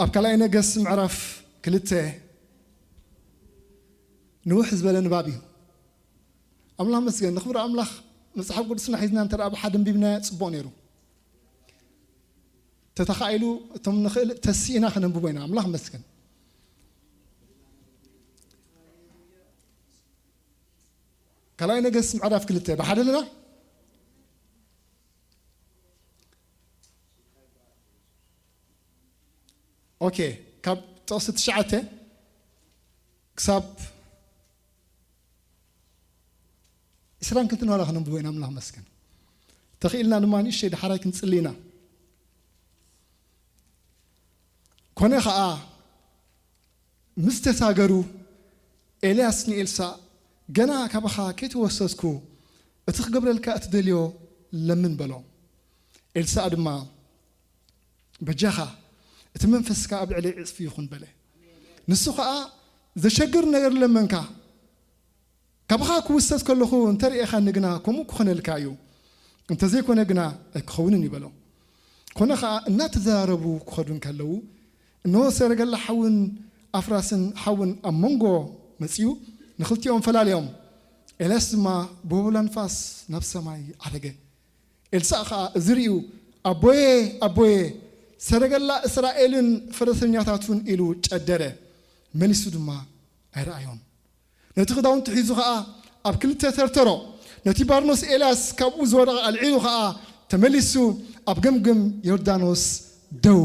ኣብ ካልኣይ ነገስ ምዕራፍ ክልተ ንውሕ ዝበለ ንባብ እዩ። ኣምላኽ መስገን ንኽብር ኣምላኽ። መጽሓፍ ቅዱስና ሒዝና እንተ ደኣ ብሓደ ኣንቢብናዮ ጽቡቕ ነይሩ። ተተኻኢሉ እቶም ንኽእል ተሲእና ከነንብቦ ኢና። ኣምላኽ መስገን። ካልኣይ ነገስ ምዕራፍ ክልተ ብሓደ ኣለና። ኦኬ፣ ካብ ጥቕሲ ትሽዓተ ክሳብ ዕስራን ክልተን ዋላ ክነንብቦ ኢና። ኣምላኽ መስገን። ተኽኢልና ድማ ንእሽተይ ደሓራይ ክንጽሊ ኢና። ኮነ ኸኣ ምስ ተሳገሩ፣ ኤልያስ ንኤልሳእ፣ "ገና ካባኻ ከይተወሰስኩ፣ እቲ ክገብረልካ እትደልዮ ለምን" በሎ። ኤልሳእ ድማ፣ "በጃኻ፣ እቲ መንፈስካ ኣብ ልዕለይ ዕጽፊ ይኹን" በለ። ንሱ ኸኣ፣ "ዘሸግር ነገር ለመንካ፣ ካባኻ ክውሰስ ከለኹ እንተ ርኤኻኒ ግና፣ ከምኡ ክኾነልካ እዩ፣ እንተ ዘይኮነ ግና ኣይክኸውንን" እዩ በሎ። ኮነ ኸኣ፣ እናተዘራረቡ ክኸዱ እንከለዉ፣ እንሆ፣ ሰረገላ ሓውን ኣፍራስን ሓውን ኣብ መንጎ መጺኡ፣ ንኽልቲኦም ፈላልዮም። ኤልያስ ድማ ብወበላ ንፋስ ናብ ሰማይ ዓረገ። ኤልሳእ ኸኣ እዚ ርእዩ፣ "ኣቦየ፣ ኣቦየ፣ ሰረገላ እስራኤልን ፈረሰኛታቱን" ኢሉ ጨደረ። መሊሱ ድማ ኣይረኣዮን። ነቲ ክዳውንቱ ሒዙ ኸኣ ኣብ ክልተ ተርተሮ። ነቲ ባርኖስ ኤልያስ ካብኡ ዝወደቐ ኣልዒሉ ኸኣ ተመሊሱ ኣብ ገምገም ዮርዳኖስ ደው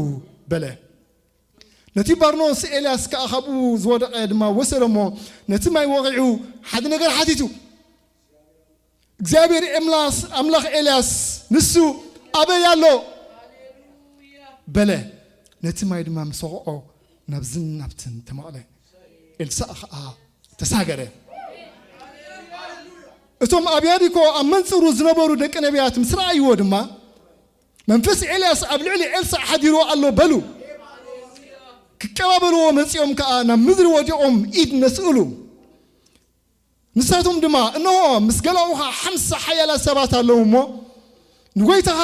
በለ። ነቲ ባርኖስ ኤልያስ ከኣ ካብኡ ዝወደቐ ድማ ወሰዶ እሞ ነቲ ማይ ወቒዑ ሓደ ነገር ሓቲቱ። "እግዚኣብሔር ኤምላስ-፣ ኣምላኽ ኤልያስ ንሱ ኣበይ ኣሎ?" በለ። ነቲ ማይ ድማ ምስ ወቕዖ ናብዝን ናብትን ተመቕለ። ኤልሳእ ኸኣ ተሳገረ። እቶም ኣብ ያሪኮ ኣብ መንጽሩ ዝነበሩ ደቂ ነቢያት ምስ ረኣይዎ ድማ፣ "መንፈስ ኤልያስ ኣብ ልዕሊ ኤልሳእ ሓዲሩ ኣሎ" በሉ። ክቀባበልዎ መጺኦም ከኣ ናብ ምድሪ ወዲቖም ኢድ ነስእሉ። ንሳቶም ድማ፣ "እንሆ፣ ምስ ገላኡኻ ሓምሳ ሓያላት ሰባት ኣለዉ እሞ፣ ንጎይታኻ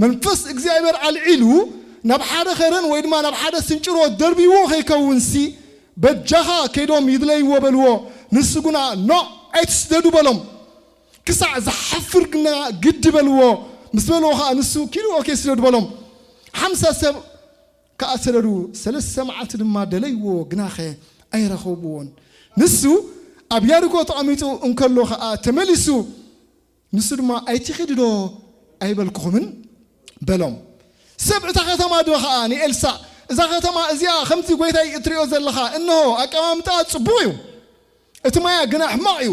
መንፈስ እግዚኣብሔር ኣልዒሉ ናብ ሓደ ኸረን ወይ ድማ ናብ ሓደ ስንጭሮ ደርቢዎ ኸይከውንሲ፣ በጃኻ ከይዶም ይድለይዎ" በልዎ። ንሱ ግና፣ "ኖእ፣ ኣይትስደዱ" በሎም። ክሳዕ ዝሓፍር ግና ግዲ በልዎ። ምስ በልዎ ኸኣ ንሱ፣ "ኪዱ፣ ኦኬ፣ ስደዱ" በሎም። ሓምሳ ሰብ ከኣ ሰደዱ። ሰለስተ መዓልቲ ድማ ደለይዎ፣ ግናኸ ኣይረኸብዎን። ንሱ ኣብ ያሪኮ ተቐሚጡ እንከሎ ኸኣ ተመሊሱ፣ ንሱ ድማ፣ "ኣይትኺዱ ዶ ኣይበልኩኹምን?" በሎም። ሰብ እታ ከተማ ድማ ኸኣ ንኤልሳእ፣ "እዛ ከተማ እዚኣ ኸምቲ ጐይታይ እትርእዮ ዘለኻ፣ እንሆ፣ ኣቀማምጣኣ ጽቡቕ እዩ፣ እቲ ማያ ግና ሕማቕ እዩ፣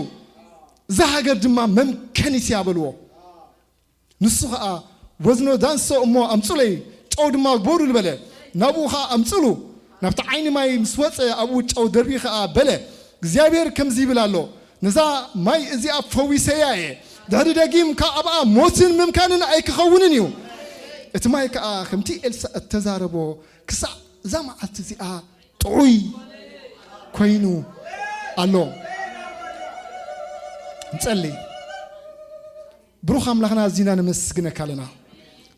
እዛ ሃገር ድማ መምከኒት እያ" በልዎ። ንሱ ኸኣ፣ "ወዝኖ ዳንሶ እሞ ኣምጹለይ፣ ጨው ድማ ግበሩሉ" በለ። ናብኡ ኸኣ ኣምጹሉ። ናብቲ ዓይኒ ማይ ምስ ወጸ፣ ኣብኡ ጨው ደርቢ ኸኣ በለ፣ "እግዚኣብሔር ከምዚ ይብል ኣሎ፣ ነዛ ማይ እዚኣ ፈዊሰያ እየ፣ ድሕሪ ደጊም ካብ ኣብኣ ሞትን ምምካንን ኣይክኸውንን እዩ።" እቲ ማይ ከኣ ከምቲ ኤልሳእ እተዛረቦ ክሳዕ እዛ መዓልቲ እዚኣ ጥዑይ ኮይኑ ኣሎ። ንጸሊ። ብሩኽ ኣምላኽና፣ ኣዚና ነመስግነካ ኣለና።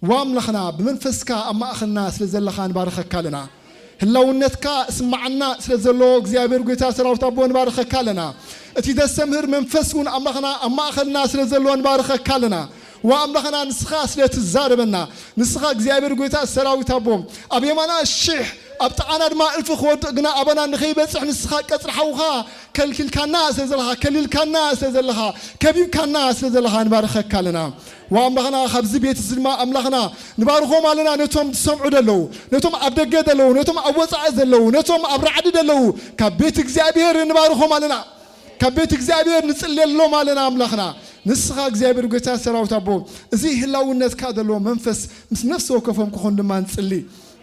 ዋ ኣምላኽና፣ ብመንፈስካ ኣብ ማእኸልና ስለ ዘለኻ ንባርኸካ ኣለና። ህላውነትካ ስማዓና ስለ ዘሎ እግዚኣብሔር ጐይታ ሰራዊት ኣቦ ንባርኸካ ኣለና። እቲ ዘስተምህር መንፈስ እውን ኣምላኽና ኣብ ማእኸልና ስለ ዘሎ ንባርኸካ ኣለና። ዋ ኣምላኽና፣ ንስኻ ስለ ትዛረበና፣ ንስኻ እግዚኣብሔር ጐይታ ሰራዊት ኣቦ ኣብ የማና ሽሕ ኣብ ጥቓና ድማ እልፊ ክወድቕ ግና ኣባና ንኸይበጽሕ ንስኻ ቀጽሪ ሓውኻ ከልኪልካና ስለ ዘለኻ፣ ከሊልካና ስለ ዘለኻ፣ ከቢብካና ስለ ዘለኻ ንባርኸካ ኣለና። ዋ ኣምላኽና፣ ካብዚ ቤት እዚ ድማ ኣምላኽና ንባርኾም ኣለና። ነቶም ዝሰምዑ ዘለዉ፣ ነቶም ኣብ ደገ ዘለዉ፣ ነቶም ኣብ ወጻኢ ዘለዉ፣ ነቶም ኣብ ራዕዲ ዘለዉ፣ ካብ ቤት እግዚኣብሔር ንባርኾም ኣለና። ካብ ቤት እግዚኣብሔር ንጽልየሎም ኣለና ኣምላኽና። ንስኻ እግዚኣብሔር ጐይታ ሰራዊት ኣቦ፣ እዚ ህላውነትካ ዘለዎ መንፈስ ምስ ነፍሲ ወከፎም ክኾን ድማ ንጽሊ።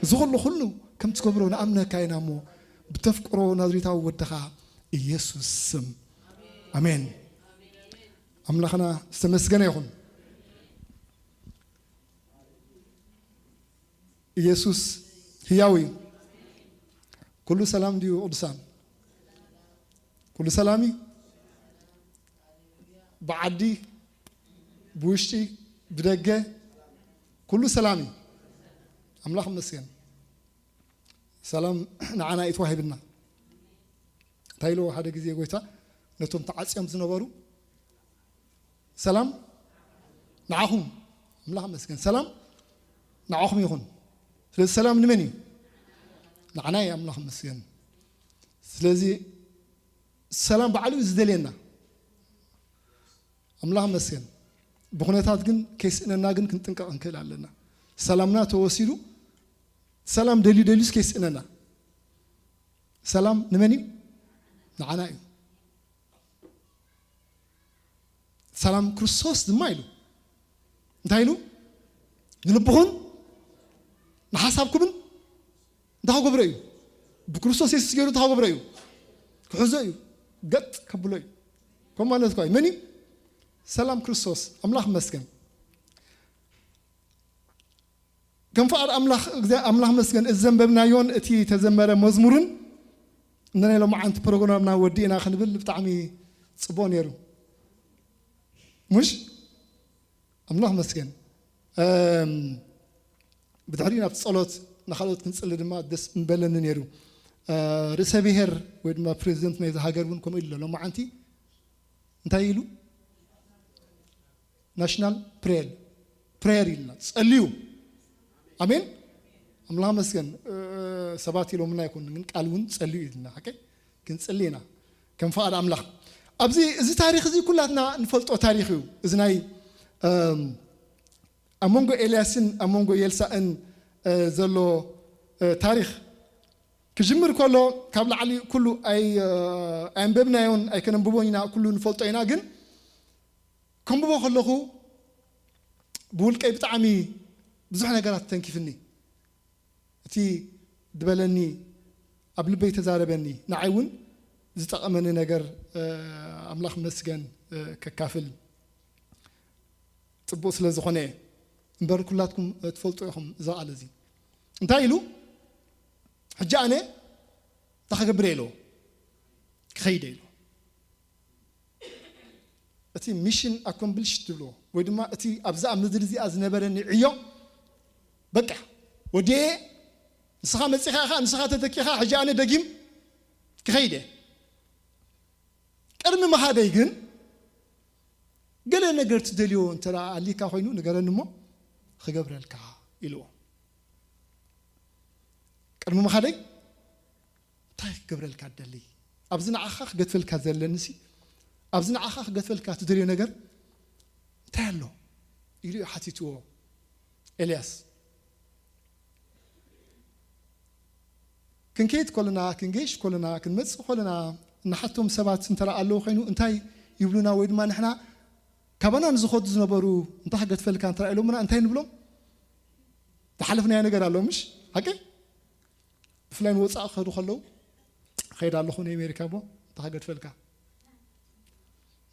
እዚ ኹሉ፣ ኹሉ ከም ትገብሮ ንኣምነካ ኢና እሞ፣ ብተፍቅሮ ናዝሬታዊ ወድኻ ኢየሱስ ስም። ኣሜን። ኣምላኽና ዝተመስገነ ይኹን። ኢየሱስ ህያው እዩ። ኩሉ ሰላም ድዩ ቅዱሳን? ኩሉ ሰላም እዩ? ብዓዲ፣ ብውሽጢ፣ ብደገ፣ ኩሉ ሰላም እዩ። ኣምላኽ ይመስገን። ሰላም ንዓና እዩ ተዋሂብና። እንታይ ኢልዎ ሓደ ግዜ ጎይታ ነቶም ተዓጽዮም ዝነበሩ? "ሰላም ንዓኹም፣ ኣምላኽ መስገን፣ ሰላም ንዓኹም ይኹን።" ስለዚ ሰላም ንመን እዩ? ንዓና እዩ፣ ኣምላኽ መስገን። ስለዚ ሰላም ባዕሉ እዩ ዝደልየና። ኣምላኽ መስገን። ብኹነታት ግን ከይስእነና ግን ክንጥንቀቕ እንክእል ኣለና። ሰላምና ተወሲዱ፣ ሰላም ደልዩ ደልዩስ ከይስእነና። ሰላም ንመን እዩ? ንዓና እዩ። ሰላም ክርስቶስ ድማ ኢሉ። እንታይ ኢሉ? "ንልብኹን ንሓሳብኩምን እንታይ ክገብሮ እዩ? ብክርስቶስ የሱስ ገይሩ እንታይ ክገብሮ እዩ? ክሕዞ እዩ። ገጥ ከብሎ እዩ።" ከም ማለት እኳ እዩ። መን እዩ? ሰላም ክርስቶስ። ኣምላኽ መስገን። ከም ፍቓድ ኣምላኽ፣ ኣምላኽ መስገን፣ እዚ ዘንበብናዮን እቲ ተዘመረ መዝሙርን እንደ ናይ ሎማዓንቲ ፕሮግራምና ወዲእና ክንብል ብጣዕሚ ጽቡቕ ነይሩ። ሙሽ? ኣምላኽ መስገን። እም፣ ብድሕሪኡ ናብቲ ጸሎት ንኻልኦት ክንጽሊ ድማ ደስ ምበለኒ ነይሩ። እ፣ ርእሰ ብሔር ወይ ድማ ፕሬዚደንት ናይዚ ሃገር እውን ከምኡ ኢሉ ኣሎ። ሎማዓንቲ እንታይ ኢሉ? ናሽናል ፕሬየር፣ ፕሬየር ኢልና ጸልዩ። ኣሜን። ኣምላኽ መስገን። እ፣ ሰባት ኢሎምና ኣይኮኑን፣ ግን ቃል እውን ጸልዩ ኢልና። ሓቀይ? ክንጽሊ ኢና ከም ፍቓድ ኣምላኽ። ኣብዚ፣ እዚ ታሪኽ እዚ ኩላትና ንፈልጦ ታሪኽ እዩ። እዚ ናይ፣ እም፣ ኣብ መንጎ ኤልያስን ኣብ መንጎ ኤልሳእን፣ እ፣ ዘሎ፣ እ፣ ታሪኽ ክጅምር ከሎ ካብ ላዕሊ ኩሉ ኣይ-፣ እ፣ ኣየንበብናዮን ኣይከነንብቦን ኢና፣ ኩሉ ንፈልጦ ኢና። ግን ከንብቦ ከለኹ ብውልቀይ ብጣዕሚ ብዙሕ ነገራት ተንኪፍኒ። እቲ ዝበለኒ ኣብ ልበይ ተዛረበኒ። ንዓይ እውን ዝጠቐመኒ ነገር፣ እ፣ ኣምላኽ መስገን፣ እ፣ ከካፍል ጽቡቕ ስለ ዝኾነ እየ። እምበር ኩላትኩም ትፈልጡ ኢኹም እዚ ቃል እዚ። እንታይ ኢሉ? "ሕጂ ኣነ እንታይ ክገብር እየ?" ኢልዎ። "ክኸይድ እየ" ኢልዎ። እቲ ሚሽን ኣኮምፕሊሽ ትብልዎ፣ ወይ ድማ እቲ ኣብዛ ኣብ ምድሪ እዚኣ ዝነበረኒ ዕዮ በቃ ወዲኤ፣ ንስኻ መጺኻ ኢኻ፣ ንስኻ ተተኪኻ፣ ሕጂ ኣነ ደጊም ክኸይድ እየ። ቅድሚ ምኻደይ ግን ገለ ነገር ትደልዮ እንተ ደኣ ኣሊካ ኮይኑ ንገረኒ እሞ ክገብረልካ ኢልዎ። ቅድሚ ምኻደይ እንታይ ክገብረልካ ትደሊ? ኣብዚ ንዓኻ ክገድፈልካ ዘለኒ ሲ፣ ኣብዚ ንዓኻ ክገድፈልካ ትደልዮ ነገር እንታይ ኣሎ? ኢሉ እዩ ሓቲትዎ ኤልያስ። ክንከይድ ከለና፣ ክንገይሽ ከለና፣ ክንመጽእ ከለና፣ ንሓቶም ሰባት እንተ ደኣ ኣለዉ ኮይኑ እንታይ ይብሉና? ወይ ድማ ንሕና ካባና ንዝኸዱ ዝነበሩ እንታይ ክገድፈልካ እንተ ደኣ ኢሎምና እንታይ ንብሎም? ዝሓለፍናዮ ነገር ኣሎ ምሽ? ሓቂ? ብፍላይ ንወጻኢ ክኸዱ ከለዉ፣ "እኸይድ ኣለኹ ንኣሜሪካ እሞ እንታይ ክገድፈልካ?"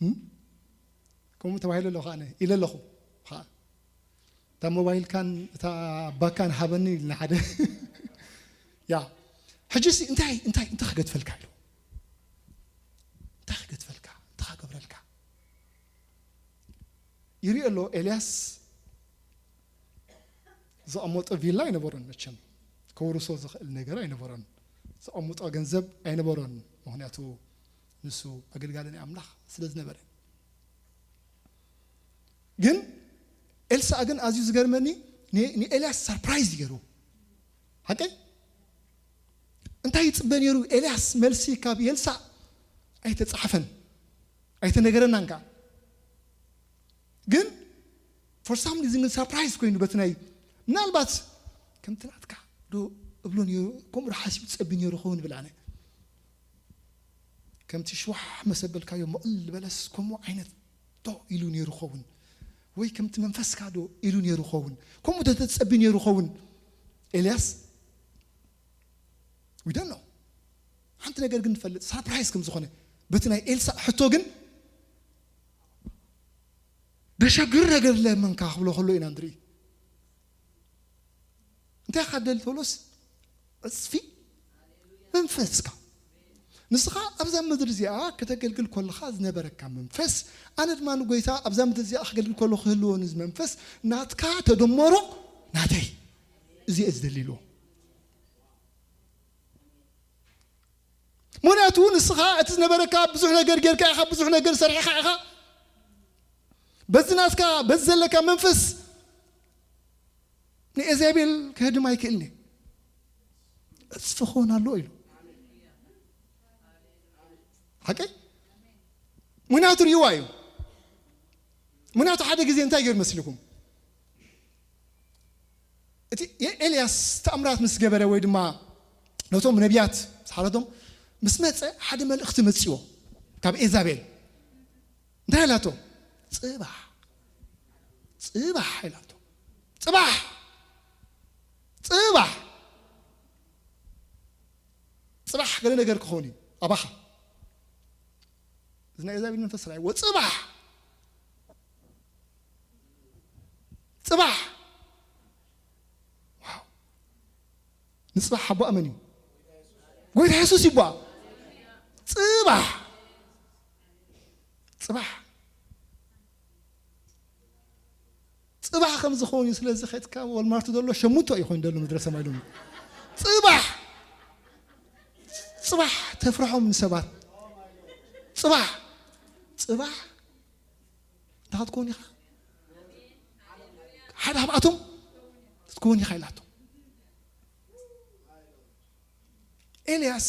እም? ከምኡ ተባሂሉ ኣለኹ ኣነ፣ ኢለ ኣለኹ። ኸኣ፣ "እታ ሞባይልካን እታ ባካን ሃበኒ" ኢልና ሓደ። ያ። ሕጂሲ እንታይ፣ እንታይ፣ እንታይ ክገድፈልካ ኢሉ? እንታይ ክገድፈልካ? እንታይ ክገብረልካ? ይርኢ ኣሎ ኤልያስ ዘቐመጦ ቪላ ኣይነበሮን፣ መቸም ከውርሶ ዝኽእል ነገር ኣይነበሮን። ዘቐምጦ ገንዘብ ኣይነበሮን፣ ምኽንያቱ ንሱ ኣገልጋሊ ናይ ኣምላኽ ስለ ዝነበረ። ግን ኤልሳዕ ግን ኣዝዩ ዝገርመኒ ን-፣ ንኤልያስ ሰርፕራይዝ ይገሩ። ሓቀይ? እንታይ ይጽበ ነይሩ ኤልያስ? መልሲ ካብ ኤልሳዕ ኣይተጻሕፈን፣ ኣይተነገረናን ከኣ። ግን for some reason ግን ሰርፕራይዝ ኮይኑ በቲ ናይ፣ ምናልባት ከምቲ ናትካ ዶ እብሎ ነይሩ፣ ከምኡ ዶ ሓሲቡ ዝጸቢ ነይሩ ክኸውን ብል ኣነ። ከምቲ ሽዋሕ መሰበልካዮ መቕል ዝበለስ ከምኡ ዓይነት ዶ ኢሉ ነይሩ ኸውን? ወይ ከምቲ መንፈስካ ዶ ኢሉ ነይሩ ኸውን? ከምኡ ዶ ተጸቢ ነይሩ ኸውን? ኤልያስ፣ we don't know። ሓንቲ ነገር ግን ንፈልጥ፣ ሰርፕራይዝ ከም ዝኾነ። በቲ ናይ ኤልሳዕ ሕቶ ግን፣ "ደሸግር ነገር ለመንካ?" ክብሎ ከሎ ኢና ንርኢ። እንታይ ኢኻ ደሊ ተብሎስ፣ ዕጽፊ መንፈስካ። ንስኻ ኣብዛ ምድሪ እዚኣ ከተገልግል ከለኻ ዝነበረካ መንፈስ፣ ኣነ ድማ ንጎይታ ኣብዛ ምድሪ እዚኣ ክገልግል ከሎ ክህልዎ ንዝ መንፈስ፣ ናትካ ተደመሮ ናተይ። እዚ እየ ዝደሊ ኢልዎ። ምኽንያቱ ንስኻ እቲ ዝነበረካ ብዙሕ ነገር ጌርካ ኢኻ፣ ብዙሕ ነገር ሰሪሕኻ ኢኻ። በዚ ናትካ በዚ ዘለካ መንፈስ ንኤዜቤል ክህድም ኣይክእልን እዩ። ዕፅፊ ክኾን ኣለዎ ኢሉ። ሓቀይ? ምኽንያቱ ርእይዋ እዩ። ምኽንያቱ ሓደ ግዜ እንታይ ገይሩ መስልኩም? እቲ ኤልያስ ተኣምራት ምስ ገበረ ወይ ድማ ነቶም ነቢያት ዝሓለቶም ምስ መፀ ሓደ መልእኽቲ መፅዎ ካብ ኤዛቤል። እንታይ ኢላቶ? ፅባሕ፣ ፅባሕ ኢላቶ። ፅባሕ፣ ፅባሕ፣ ፅባሕ ገለ ነገር ክኸውን እዩ ኣባኻ። እዚ ናይ ኤዛቤል መንፈስ ራእይዎ። ፅባሕ፣ ፅባሕ። ዋው። ንፅባሕ ሓቦኣ መን እዩ? ጎይታ የሱስ ይቦኣ። ፅባሕ፣ ፅባሕ፣ ፅባሕ ከም ዝኸውን እዩ። ስለዚ ከድካ ወልማርት ዘሎ ሸሙንተ እዩ ኮይኑ ዘሎ ምድረ ሰማይ ሎሚ። ፅባሕ፣ ፅባሕ ተፍርሖም ንሰባት። ፅባሕ፣ ፅባሕ እንታይ ክትከውን ኢኻ? ሓደ ካብኣቶም ክትከውን ኢኻ ኢላቶ። ኤልያስ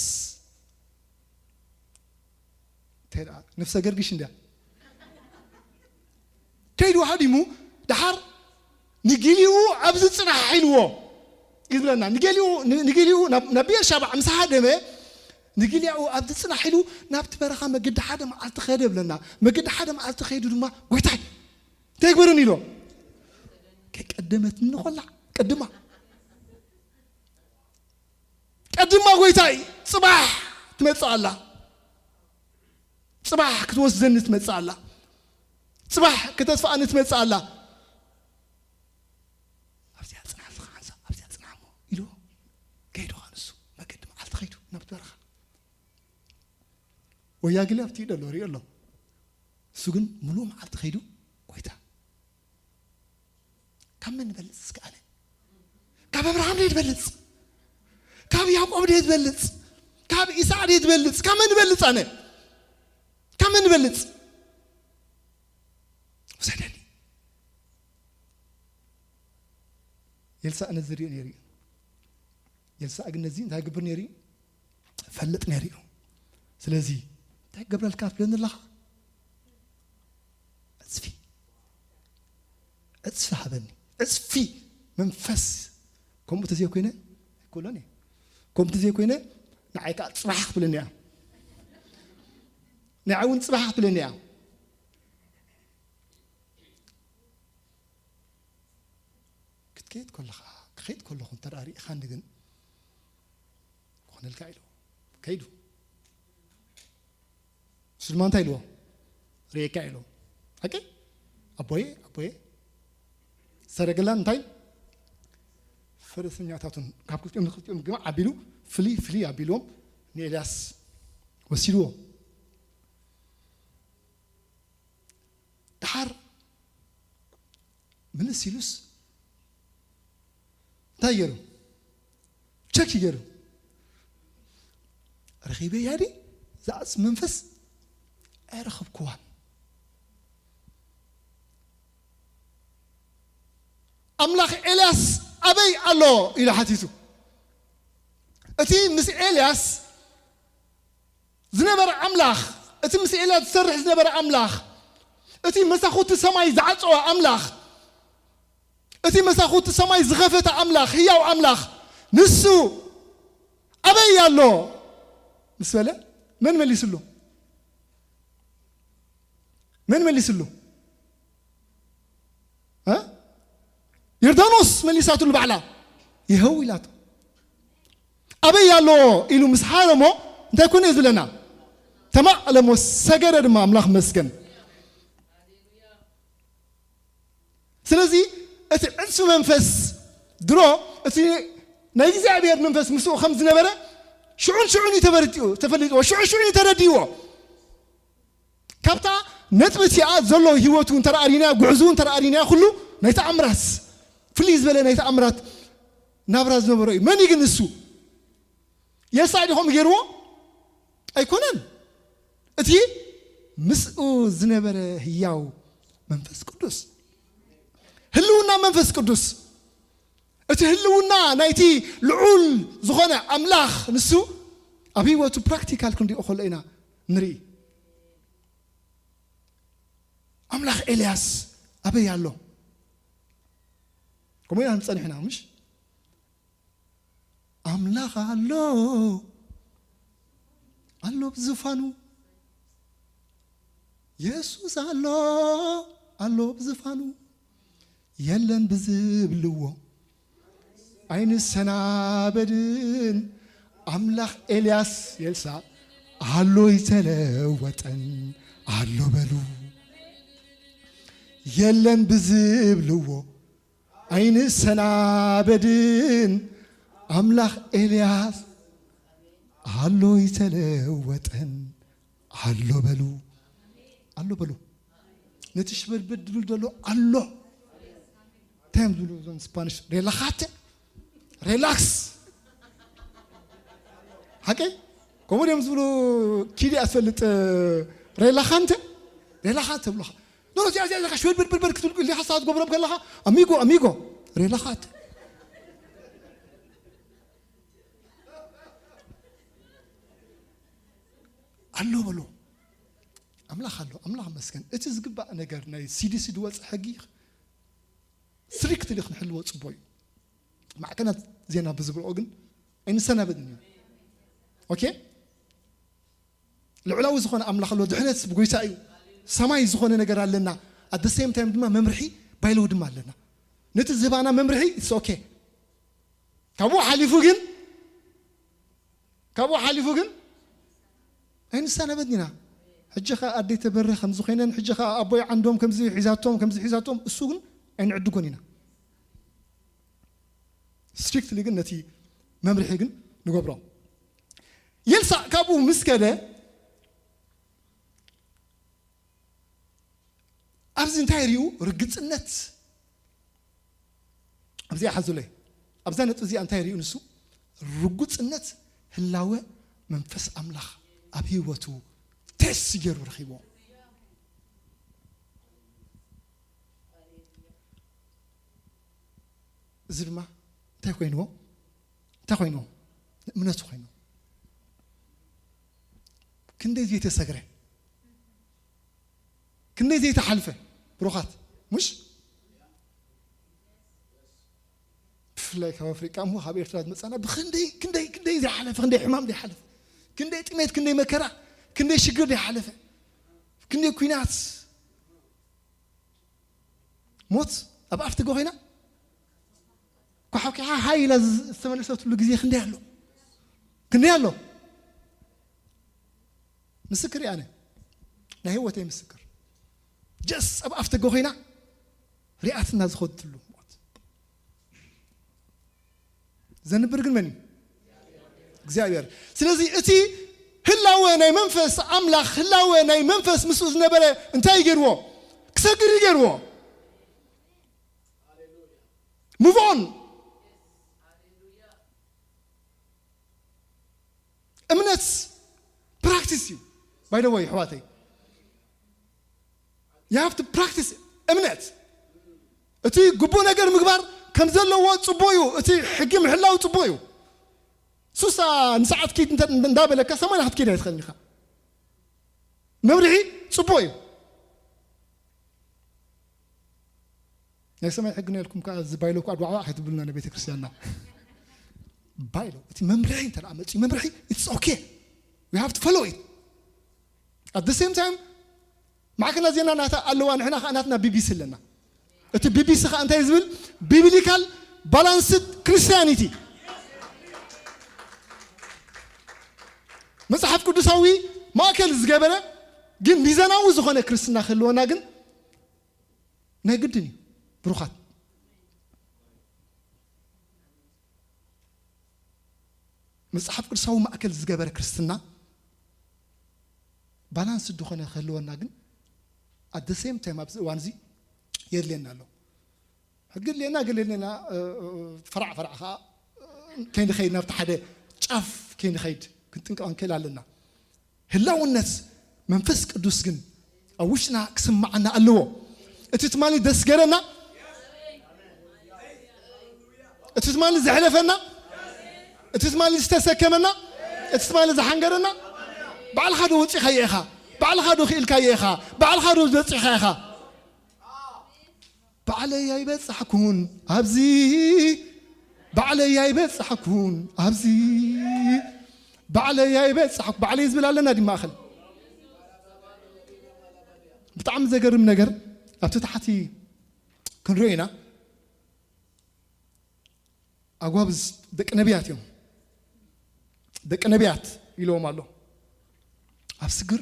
እንታይ ደኣ ነፍሰ ገርግሽ እንድያ። ከይዱ ሃዲሙ ደሓር ንጊሊኡ ኣብዚ ጽናሕ ኢልዎ ይብለና። ንጊሊኡ፣ ን-፣ ንጊሊኡ ናብ፣ ናብ ቤርሻባ ምስ ሃደመ ንጊሊኡ ኣብዚ ጽናሕ ኢሉ ናብቲ በረኻ መገዲ ሓደ መዓልቲ ከደ ይብለና። መገዲ ሓደ መዓልቲ ከይዱ ድማ "ጎይታይ፣ እንታይ ግበረኒ?" ኢሎ። "ከቀደመትኒ ኮላ ቀድማ፣ ቀድማ ጎይታይ፣ ጽባሕ ትመጽእ ኣላ። ጽባሕ ክትወስደኒ ትመጽእ ኣላ። ጽባሕ ከተጥፍኣኒ ትመጽእ ኣላ። ኣብዚኣ ጽናሕ ኢኻ፣ ሓንሳእ ኣብዚኣ ጽናሕ እሞ" ኢሉ ከይዱ ኸኣ ንሱ መገዲ መዓልቲ ከይዱ ናብቲ በረኻ። ወያግሊ ኣብቲ ኢዱ ኣሎ፣ ሪኦ ኣሎ። እሱ ግን ምሉእ መዓልቲ ከይዱ፣ "ጎይታ፣ ካብ መን ንበልጽ እስከ ኣነ? ካብ ኣብርሃም ድየ ዝበልጽ? ካብ ያዕቆብ ድየ ዝበልጽ? ካብ ኢሳቅ ድየ ዝበልጽ? ካብ መን ንበልጽ ኣነ? ካብ መን ንበልጽ? ውሰደኒ." ኤልሳእ ነዚ ሪኡ ነይሩ እዩ። ኤልሳእ ግን ነዚ እንታይ ይገብር ነይሩ እዩ? ይፈልጥ ነይሩ እዩ። ስለዚ እንታይ ክገብረልካ ትብለኒ ኣለኻ? ዕጽፊ፣ ዕጽፊ ሃበኒ፣ ዕጽፊ መንፈስ። ከምኡ ተዘይኮይነ ኣይክእሎን እየ። ከምኡ ተዘይኮይነ ንዓይ ከዓ ጽባሕ ክትብለኒ እያ። ንዓይ እውን ጽባሕ ክትብለኒ እያ። ክትከይድ ከለኻ፣ ክኸይድ ከለኹ እንተ ደኣ ርኢኻኒ ግን ክኾነልካ ኢልዎ። ከይዱ። ንሱ ድማ እንታይ ኢልዎ? "ርእየካ" ኢልዎ። ሓቂ? "ኣቦዬ፣ ኣቦዬ!" ሰረገላን እንታይ? ፈረሰኛታቱን ካብ ክልቲኦም ንክልቲኦም ግማዕ ኣቢሉ፣ ፍልይ ፍልይ ኣቢልዎም ንኤልያስ ወሲድዎ። ደሓር ምልስ ኢሉስ እንታይ ገይሩ? ቸክ ገይሩ። "ረኺበያ ድየ? እዛ ዕጽፊ መንፈስ ኣይረኸብክዋን። ኣምላኽ ኤልያስ ኣበይ ኣሎ?" ኢሉ ሓቲቱ። እቲ ምስ ኤልያስ ዝነበረ ኣምላኽ፣ እቲ ምስ ኤልያስ ዝሰርሕ ዝነበረ ኣምላኽ፣ እቲ መሳኹቲ ሰማይ ዝዓጸወ ኣምላኽ፣ እቲ መሳኹቲ ሰማይ ዝኸፈተ ኣምላኽ፣ ህያው ኣምላኽ፣ ንሱ ኣበይ ኣሎ ምስ በለ፣ መን መሊስሉ? መን መሊስሉ? እ? ዮርዳኖስ መሊሳትሉ ባዕላ። "ይኸው" ኢላቶ። "ኣበይ ኣሎ?" ኢሉ ምስ ሃረሞ እንታይ ኮነ እዩ ዝብለና? "ተማእለሞ ሰገደ ድማ ኣምላኽ መስገን።" ስለዚ እቲ ዕጽፊ መንፈስ ድሮ እቲ ናይ እግዚኣብሔር መንፈስ ምስኡ ከም ዝነበረ ሽዑን ሽዑን እዩ ተበርቲኡ፣ ተፈሊጥዎ፣ ሽዑ ሽዑ እዩ ተረዲእዎ። ካብታ ነጥቢ እቲኣ ዘሎ ህይወቱ እንተ ርኢና፣ ጉዕዝኡ እንተ ርኢና፣ ኩሉ ናይ ተኣምራት፣ ፍልይ ዝበለ ናይ ተኣምራት ናብራ ዝነበሮ እዩ። መን እዩ ግን እሱ? የሳዕ ዲኹም ገይርዎ? ኣይኮነን። እቲ ምስኡ ዝነበረ ህያው መንፈስ ቅዱስ፣ ህልውና መንፈስ ቅዱስ፣ እቲ ህልውና ናይቲ ልዑል ዝኾነ ኣምላኽ ንሱ ኣብ ህይወቱ ፕራክቲካል ክንሪኦ ከሎ ኢና ንርኢ። ኣምላኽ ኤልያስ ኣበይ ኣሎ? ከምኡ ኢና ንጸንሕና፣ ምሽ? ኣምላኽ ኣሎ፣ ኣሎ ብዝፋኑ። የሱስ ኣሎ፣ ኣሎ ብዝፋኑ። የለን ብዝብልዎ ኣይንሰናበድን። ኣምላኽ ኤልያስ የልሳ ኣሎ ይተለወጠን ኣሎ በሉ። የለን ብዝብልዎ ኣይንሰናበድን። ኣምላኽ ኤልያስ ኣሎ ይተለወጠን ኣሎ በሉ። ኣሎ በሉ። ነቲ ሽበድበድ ድብል ዘሎ ኣሎ። እንታይ እዮም ዝብሉ እዞም ስፓኒሽ? ሬላኻተ፣ ሬላክስ። ሓቀይ? ከምኡ ድዮም ዝብሉ? ኪዲ ኣትፈልጥ? ሬላኻንተ፣ ሬላኻንተ ብሉኻ። ኖ፣ እዚኣ፣ እዚኣ፣ እዚኣ ሽበድበድ ክትብል ኢኻ፣ ሰዓት ጎብሮም ከለኻ፣ ኣሚጎ፣ ኣሚጎ፣ ሬላኻተ። ኣሎ በሎ። ኣምላኽ ኣሎ፣ ኣምላኽ መስገን። እቲ ዝግባእ ነገር ናይ ሲዲሲ ዝወፀ ሕጊ ስትሪክትሊ ክንሕልዎ ፅቡቅ እዩ። ማዕከናት ዜና ብዝብልኦ ግን ኣይንሰናበድን እዩ። ኦኬ? ልዑላዊ ዝኾነ ኣምላኽ ኣሎ፣ ድሕነት ብጎይታ እዩ። ሰማይ ዝኾነ ነገር ኣለና። ኣት ሴም ታይም ድማ መምርሒ ባይለው ድማ ኣለና። ነቲ ዝህባና መምርሒ ኢትስ ኦኬ። ካብኡ ሓሊፉ ግን፣ ካብኡ ሓሊፉ ግን ኣይንሰናበድን ኢና። ሕጂ ኸኣ ኣደይ ተበረ ከምዚ ኮይነን፣ ሕጂ ኸኣ ኣቦይ ዓንዶም ከምዚ ሒዛቶም፣ ከምዚ ሒዛቶም፣ እሱ ግን ኣይንዕድጎን ኢና። ስትሪክትሊ ግን ነቲ መምርሒ ግን ንገብሮ። የልሳዕ ካብኡ ምስ ከደ ኣብዚ እንታይ ርእዩ? ርግጽነት። ኣብዚኣ ሓዙለይ። ኣብዛ ነጥቢ እዚኣ እንታይ ርእዩ ንሱ? ርጉጽነት ህላወ መንፈስ ኣምላኽ ኣብ ህይወቱ ቴስት ገይሩ ረኺብዎ። እዚ ድማ እንታይ ኮይንዎ? እንታይ ኮይንዎ? እምነቱ ኮይንዎ። ክንደይ ዘይተሰግረ፣ ክንደይ ዘይተሓልፈ ብሩኻት፣ ሙሽ? ብፍላይ ካብ ኣፍሪቃ እሞ ካብ ኤርትራ ዝመጻና ብክንደይ፣ ክንደይ፣ ክንደይ ዘይሓለፈ፣ ክንደይ ሕማም ዘይሓለፈ፣ ክንደይ ጥሜት፣ ክንደይ መከራ፣ ክንደይ ሽግር ዘይሓለፈ፣ ክንደይ ኲናት፣ ሞት ኣብ ኣፍ ትጎ ኮይና ኳሓኪሓ ሃይ ኢላ ዝተመለሰትሉ ግዜ ክንደይ ኣሎ? ክንደይ ኣሎ? ምስክር እየ ኣነ። ናይ ህይወተይ ምስክር። ጀስ ኣብ ኣፍ ትጎ ኮይና ሪኣትና ዝኸድትሉ ሞት። ዘንብር ግን መን እዩ? እግዚኣብሔር። ስለዚ እቲ ህላወ ናይ መንፈስ ኣምላኽ፣ ህላወ ናይ መንፈስ ምስኡ ዝነበረ እንታይ ይገርዎ? ክሰግር ይገርዎ። ሙቭ ኦን። እምነት ፕራክቲስ እዩ። ባይ ዘ ወይ፣ ኣሕዋተይ፣ you have to practice እምነት። እቲ ግቡእ ነገር ምግባር ከም ዘለዎ ጽቡቕ እዩ። እቲ ሕጊ ምሕላው ጽቡቕ እዩ። ሱሳ ንሰዓት ኪድ እንተ-፣ እንዳበለካ ሰማይ ክትከይድ ኣይትኽእልን ኢኻ። መምርሒ ጽቡቕ እዩ። ናይ ሰማይ ሕጊ ነው ያልኩም ከኣ፣ እዚ ባይሎ እኮ ኣድዋዕዋዕ ከይትብሉና ንቤተ ክርስቲያንና። ባይሎ፣ እቲ መምርሒ እንተ ደኣ መጺኡ፣ መምርሒ፣ it's okay. We have to follow it. At the same time፣ ማዕከናት ዜና ናታ ኣለዋ፣ ንሕና ከኣ ናትና ቢ ቢ ሲ ኣለና። እቲ ቢ ቢ ሲ ከኣ እንታይ ዝብል? Biblical Balanced Christianity። መጽሓፍ ቅዱሳዊ ማእከል ዝገበረ ግን ሚዛናዊ ዝኾነ ክርስትና ክህልወና ግን ናይ ግድን እዩ። ብሩኻት፣ መጽሓፍ ቅዱሳዊ ማእከል ዝገበረ ክርስትና ባላንስ ዝኾነ ክህልወና ግን፣ at the same time፣ ኣብዚ እዋን እዚ የድልየና ኣሎ። ሕጊ የድልየና፣ ገለ የድልየና፣ እ፣ እ፣ ፈራዕ ፈራዕ ኸዓ፣ እ፣ ከይንኸይድ፣ ናብቲ ሓደ ጫፍ ከይንኸይድ ክንጥንቀቕ ንክእል ኣለና። ህላውነት መንፈስ ቅዱስ ግን ኣብ ውሽጥና ክስማዓና ኣለዎ። እቲ ትማሊ ዘስገረና፣ እቲ ትማሊ ዘሕለፈና፣ እቲ ትማሊ ዝተሰከመና፣ እቲ ትማሊ ዝሓንገረና፣ ባዕልኻ ዶ ወጺኻዮ ኢኻ? ባዕልኻ ዶ ክኢልካዮ ኢኻ? ባዕልኻ ዶ በጺሕካ ኢኻ? ባዕለይ ኣይበጻሕኩን ኣብዚ፣ ባዕለይ ኣይበጻሕኩን ኣብዚ፣ ባዕለይ ኣይበጻሕኩ፣ ባዕለይ ዝብል ኣለና ድዩ ማእከል? ብጣዕሚ ዘገርም ነገር ኣብቲ ታሕቲ ክንሪኦ ኢና። ኣጓብዝ ደቂ ነቢያት እዮም። ደቂ ነቢያት ኢለዎም ኣሎ። ኣብ ስግር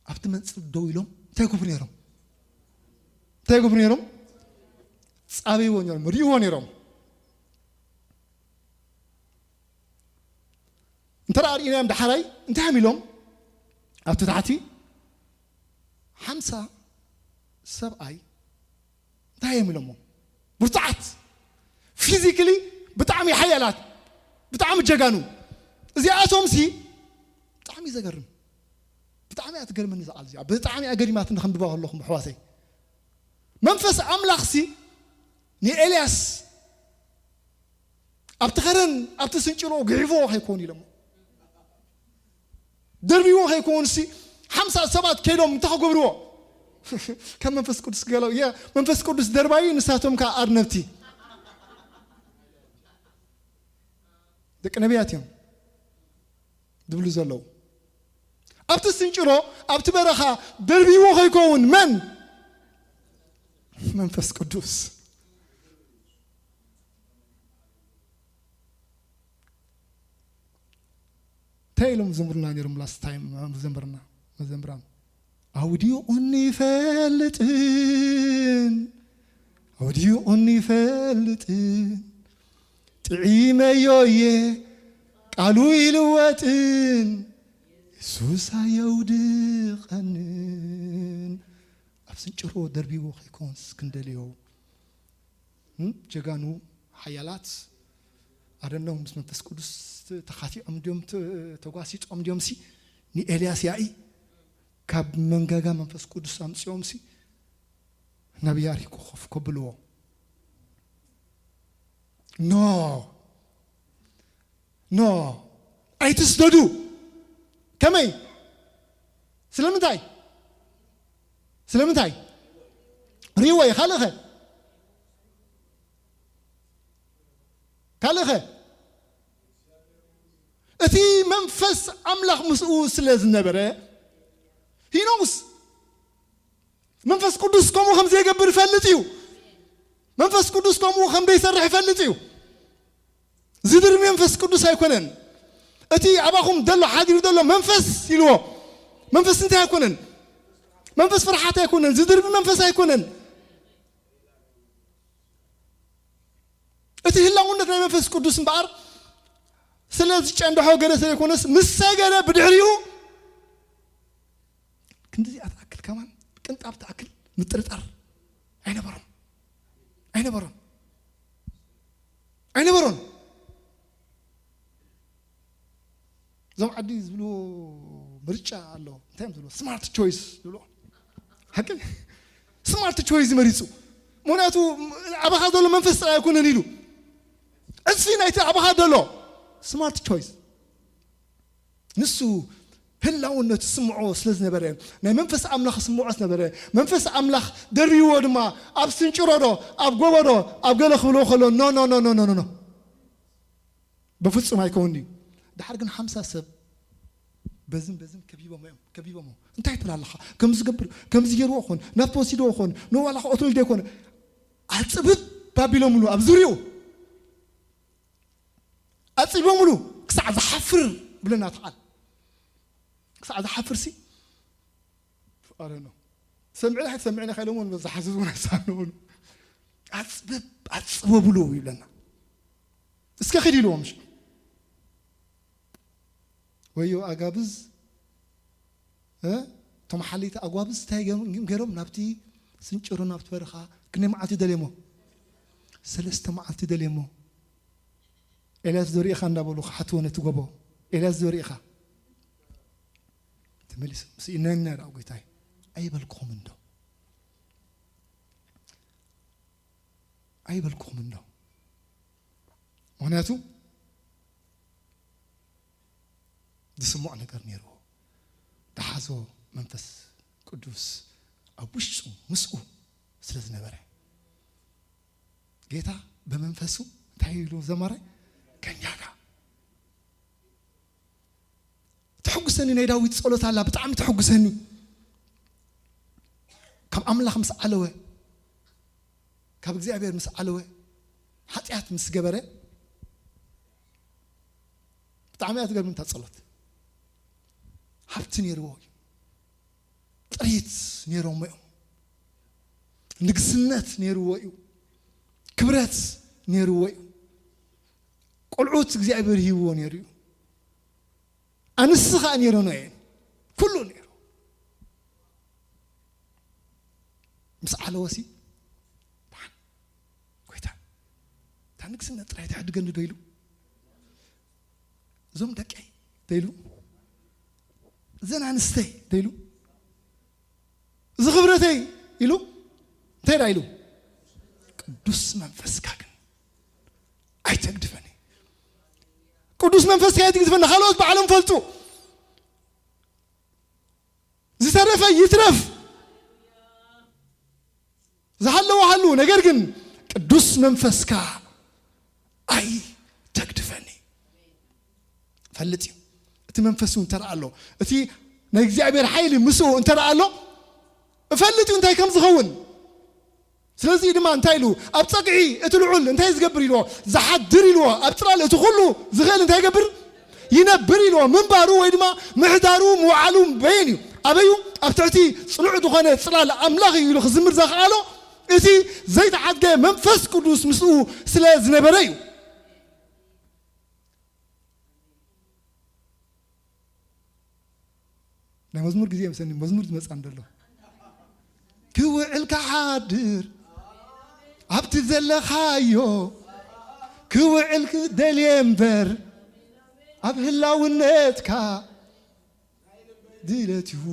ኣብቲ መንጽር ደው ኢሎም እንታይ ይገብሩ ነይሮም? እንታይ ይገብሩ ነይሮም? ጻበይዎ ነይሮም፣ ርእይዎ ነይሮም። እንተ ደኣ ርኢናዮም ደሓራይ እንታይ እዮም ኢሎም? ኣብቲ ታሕቲ ሓምሳ ሰብኣይ እንታይ እዮም ኢሎሞ? ብርቱዓት፣ ፊዚክሊ ብጣዕሚ ሓያላት፣ ብጣዕሚ ጀጋኑ። እዚኣቶም ሲ ብጣዕሚ እዩ ዘገርም። ብጣዕሚ እያ ትገርመኒ እዛ ቃል እዚኣ። ብጣዕሚ እያ ገሪማትኒ ከንብባ ከለኹ፣ ኣሕዋተይ። መንፈስ ኣምላኽ ሲ ንኤልያስ ኣብቲ ኸረን ኣብቲ ስንጭሮ ግሒፍዎ ከይኮን ኢሎሞ፣ ደርቢዎ ከይኮን ሲ ሓምሳ ሰባት ከይዶም እንታይ ክገብርዎ? ከም መንፈስ ቅዱስ ገለው እየ። መንፈስ ቅዱስ ደርባዩ፣ ንሳቶም ከኣ ኣርነብቲ። ደቂ ነቢያት እዮም ዝብሉ ዘለዉ። ኣብቲ ስንጭሮ፣ ኣብቲ በረኻ ደርቢዎ ከይከውን መን? መንፈስ ቅዱስ። እንታይ ኢሎም ዝምሩና ነይሮም ላስት ታይም መዘምርና፣ መዘምራን? ኣውዲቑኒ ይፈልጥን፣ ኣውዲቑኒ ይፈልጥን፣ ጥዒመዮ እየ ቃሉ ይልወጥን፣ የሱስ ኣየውድቐንን። ኣብ ስንጭሮ ደርቢዎ ከይኮንስ ክንደልዮ። እም፣ ጀጋኑ ሓያላት ኣደነው ምስ መንፈስ ቅዱስ ተኻቲዖም ድዮም፣ ተ-፣ ተጓሲጦም ድዮም ሲ ንኤልያስ ያኢ ካብ መንጋጋ መንፈስ ቅዱስ ኣምጺኦም ሲ ናብ ያሪኮ ኮፍ ከብልዎ። ኖ፣ ኖ፣ ኣይትስደዱ። ከመይ? ስለምንታይ? ስለምንታይ? ርእይዎ እዩ። ካልእኸ? ካልእኸ? እቲ መንፈስ ኣምላኽ ምስኡ ስለ ዝነበረ፣ ሂኖስ መንፈስ ቅዱስ ከምኡ ከም ዘይገብር ይፈልጥ እዩ። መንፈስ ቅዱስ ከምኡ ከም ዘይሰርሕ ይፈልጥ እዩ። ዝድርቢ መንፈስ ቅዱስ ኣይኮነን። እቲ ኣባኹም ዘሎ፣ ሓዲሩ ዘሎ መንፈስ ኢልዎ። መንፈስ እንታይ ኣይኮነን? መንፈስ ፍርሓት ኣይኮነን። ዝድርቢ መንፈስ ኣይኮነን። እቲ ህላውነት ናይ መንፈስ ቅዱስ እምበኣር ስለ ዝጨንድሖ ገለ ስለ ዘይኮነስ፣ ምስ ሰገደ ብድሕሪኡ ክንድዚኣ ትኣክል ከማን ቅንጣብ ትኣክል ምጥርጣር ኣይነበሮም። ኣይነበሮም። ኣይነበሮን። እዞም ዓዲ ዝብልዎ ምርጫ ኣሎ። እንታይ እዮም ዝብልዎ? ስማርት ቾይስ ዝብልዎ። ሓቂ? ስማርት ቾይስ መሪጹ። ምኽንያቱ ኣባኻ ዘሎ መንፈስ ጥራይ ኣይኮነን ኢሉ። እዚ ናይቲ ኣባኻ ዘሎ ስማርት ቾይስ። ንሱ ህላውነቱ ስምዖ ስለ ዝነበረ፣ ናይ መንፈስ ኣምላኽ ስምዖ ዝነበረ፣ መንፈስ ኣምላኽ ደርብይዎ ድማ ኣብ ስንጭሮ ዶ፣ ኣብ ጎቦ ዶ፣ ኣብ ገለ ክብልዎ ከሎ፣ ኖ፣ ኖ፣ ኖ፣ ኖ፣ ኖ፣ ኖ፣ ኖ። በፍጹም ኣይከውን እዩ። ድሓር ግን ሓምሳ ሰብ በዝን በዝን ከቢቦም እዮም፣ ከቢቦም እዮም። እንታይ ትብል ኣለኻ? ከምዚ ዝገብር፣ ከምዚ ገይርዎ ኾን፣ ናብቲ ወሲድዎ ኾን፣ ንዋላ ኦትልድ ኣይኮነ። ኣጽብብ ኣቢሎምሉ ኣብ ዙርያኡ። ኣጽቢቦምሉ ክሳዕ ዝሓፍር ብለና ተዓል። ክሳዕ ዝሓፍር ሲ፣ ኣረ ነው። ሰምዕና ኣይትሰምዕና ኢኻ ኢሎምዎ፣ ዝሓዝዝ እውን ኣይሰኣንዎን። ኣጽብብ፣ ኣጽበብሉ ይብለና። እስከ ኺድ ኢልዎም፣ እሺ። ወዮ ኣጋብዝ፣ እ? እቶም ሓለይቲ ኣጓብዝ እንታይ ገ-፣ ገሮም ናብቲ ስንጭሮ፣ ናብቲ በረኻ ክንደይ መዓልቲ ደልየሞ? ሰለስተ መዓልቲ ደልየሞ። ኤልያስ ዶ ርኢኻ እንዳበሉ ክሓትዎ ነቲ ጎቦ። ኤልያስ ዶ ርኢኻ? ተመሊሱ ምስ ኢነና ደኣ ጎይታይ ኣይበልኩኹምን ዶ? ኣይበልኩኹምን ዶ? ምኽንያቱ ዝስምዖ ነገር ነይርዎ። ዝሓዞ መንፈስ ቅዱስ ኣብ ውሽጡ ምስኡ ስለ ዝነበረ፣ ጌታ ብመንፈሱ እንታይ ኢሉ ዘመረ? ከኛ ጋር። ተሐጉሰኒ፣ ናይ ዳዊት ጸሎት ኣላ፣ ብጣዕሚ ተሐጉሰኒ። ካብ ኣምላኽ ምስ ዓለወ፣ ካብ እግዚኣብሔር ምስ ዓለወ፣ ሓጢኣት ምስ ገበረ፣ ብጣዕሚ እያ ትገርም እታ ጸሎት። ሃብቲ ነይርዎ እዩ። ጥሪት ነይሮሞ እዮም። ንግስነት ነይርዎ እዩ። ክብረት ነይርዎ እዩ። ቆልዑት እግዚኣብሔር ሂብዎ ነይሩ እዩ። ኣንስቲ ኸኣ ነይረኖ እየን። ኩሉ ነይሩ። ምስ ዓለወሲ፣ ደሓን፣ ጎይታ፣ እታ ንግስነት ጥራይ ትሕድገኒ ዶ ኢሉ? እዞም ደቀይ ዶ ኢሉ? እዘን ኣንስተይ ዶ ኢሉ? እዚ ክብረተይ ኢሉ? እንታይ ደኣ ኢሉ? ቅዱስ መንፈስካ ግን ኣይተግድፈኒ። ቅዱስ መንፈስካ ኣይትግድፈኒ። ካልኦት ባዕሎም ፈልጡ። ዝተረፈ ይትረፍ። ዝሃለወ ሃሉ። ነገር ግን ቅዱስ መንፈስካ ኣይተግድፈኒ። ፈልጥ እዩ። እቲ መንፈስ እውን እንተ ደኣ ኣሎ፣ እቲ ናይ እግዚኣብሔር ሓይሊ ምስኡ እንተ ደኣ ኣሎ፣ እፈልጥ እዩ እንታይ ከም ዝኸውን። ስለዚ ድማ እንታይ ኢሉ? ኣብ ጸግዒ እቲ ልዑል እንታይ ዝገብር ኢልዎ? ዝሓድር ኢልዎ። ኣብ ጽላል እቲ ኩሉ ዝኽእል እንታይ ይገብር? ይነብር ኢልዎ። ምንባሩ ወይ ድማ ምሕዳሩ ምውዓሉ በየን እዩ? ኣበዩ? ኣብ ትሕቲ ጽኑዕ ዝኾነ ጽላል ኣምላኽ እዩ ኢሉ ክዝምር ዘኽኣሎ እቲ ዘይተሓድገ መንፈስ ቅዱስ ምስኡ ስለ ዝነበረ እዩ። ናይ መዝሙር ግዜ መሰኒ፣ መዝሙር ዝመጽእ ኣሎ። ክውዕል ክሓድር ኣብቲ ዘለኻዮ፣ ክውዕል ክደልየ እምበር ኣብ ህላውነትካ ድለትዩ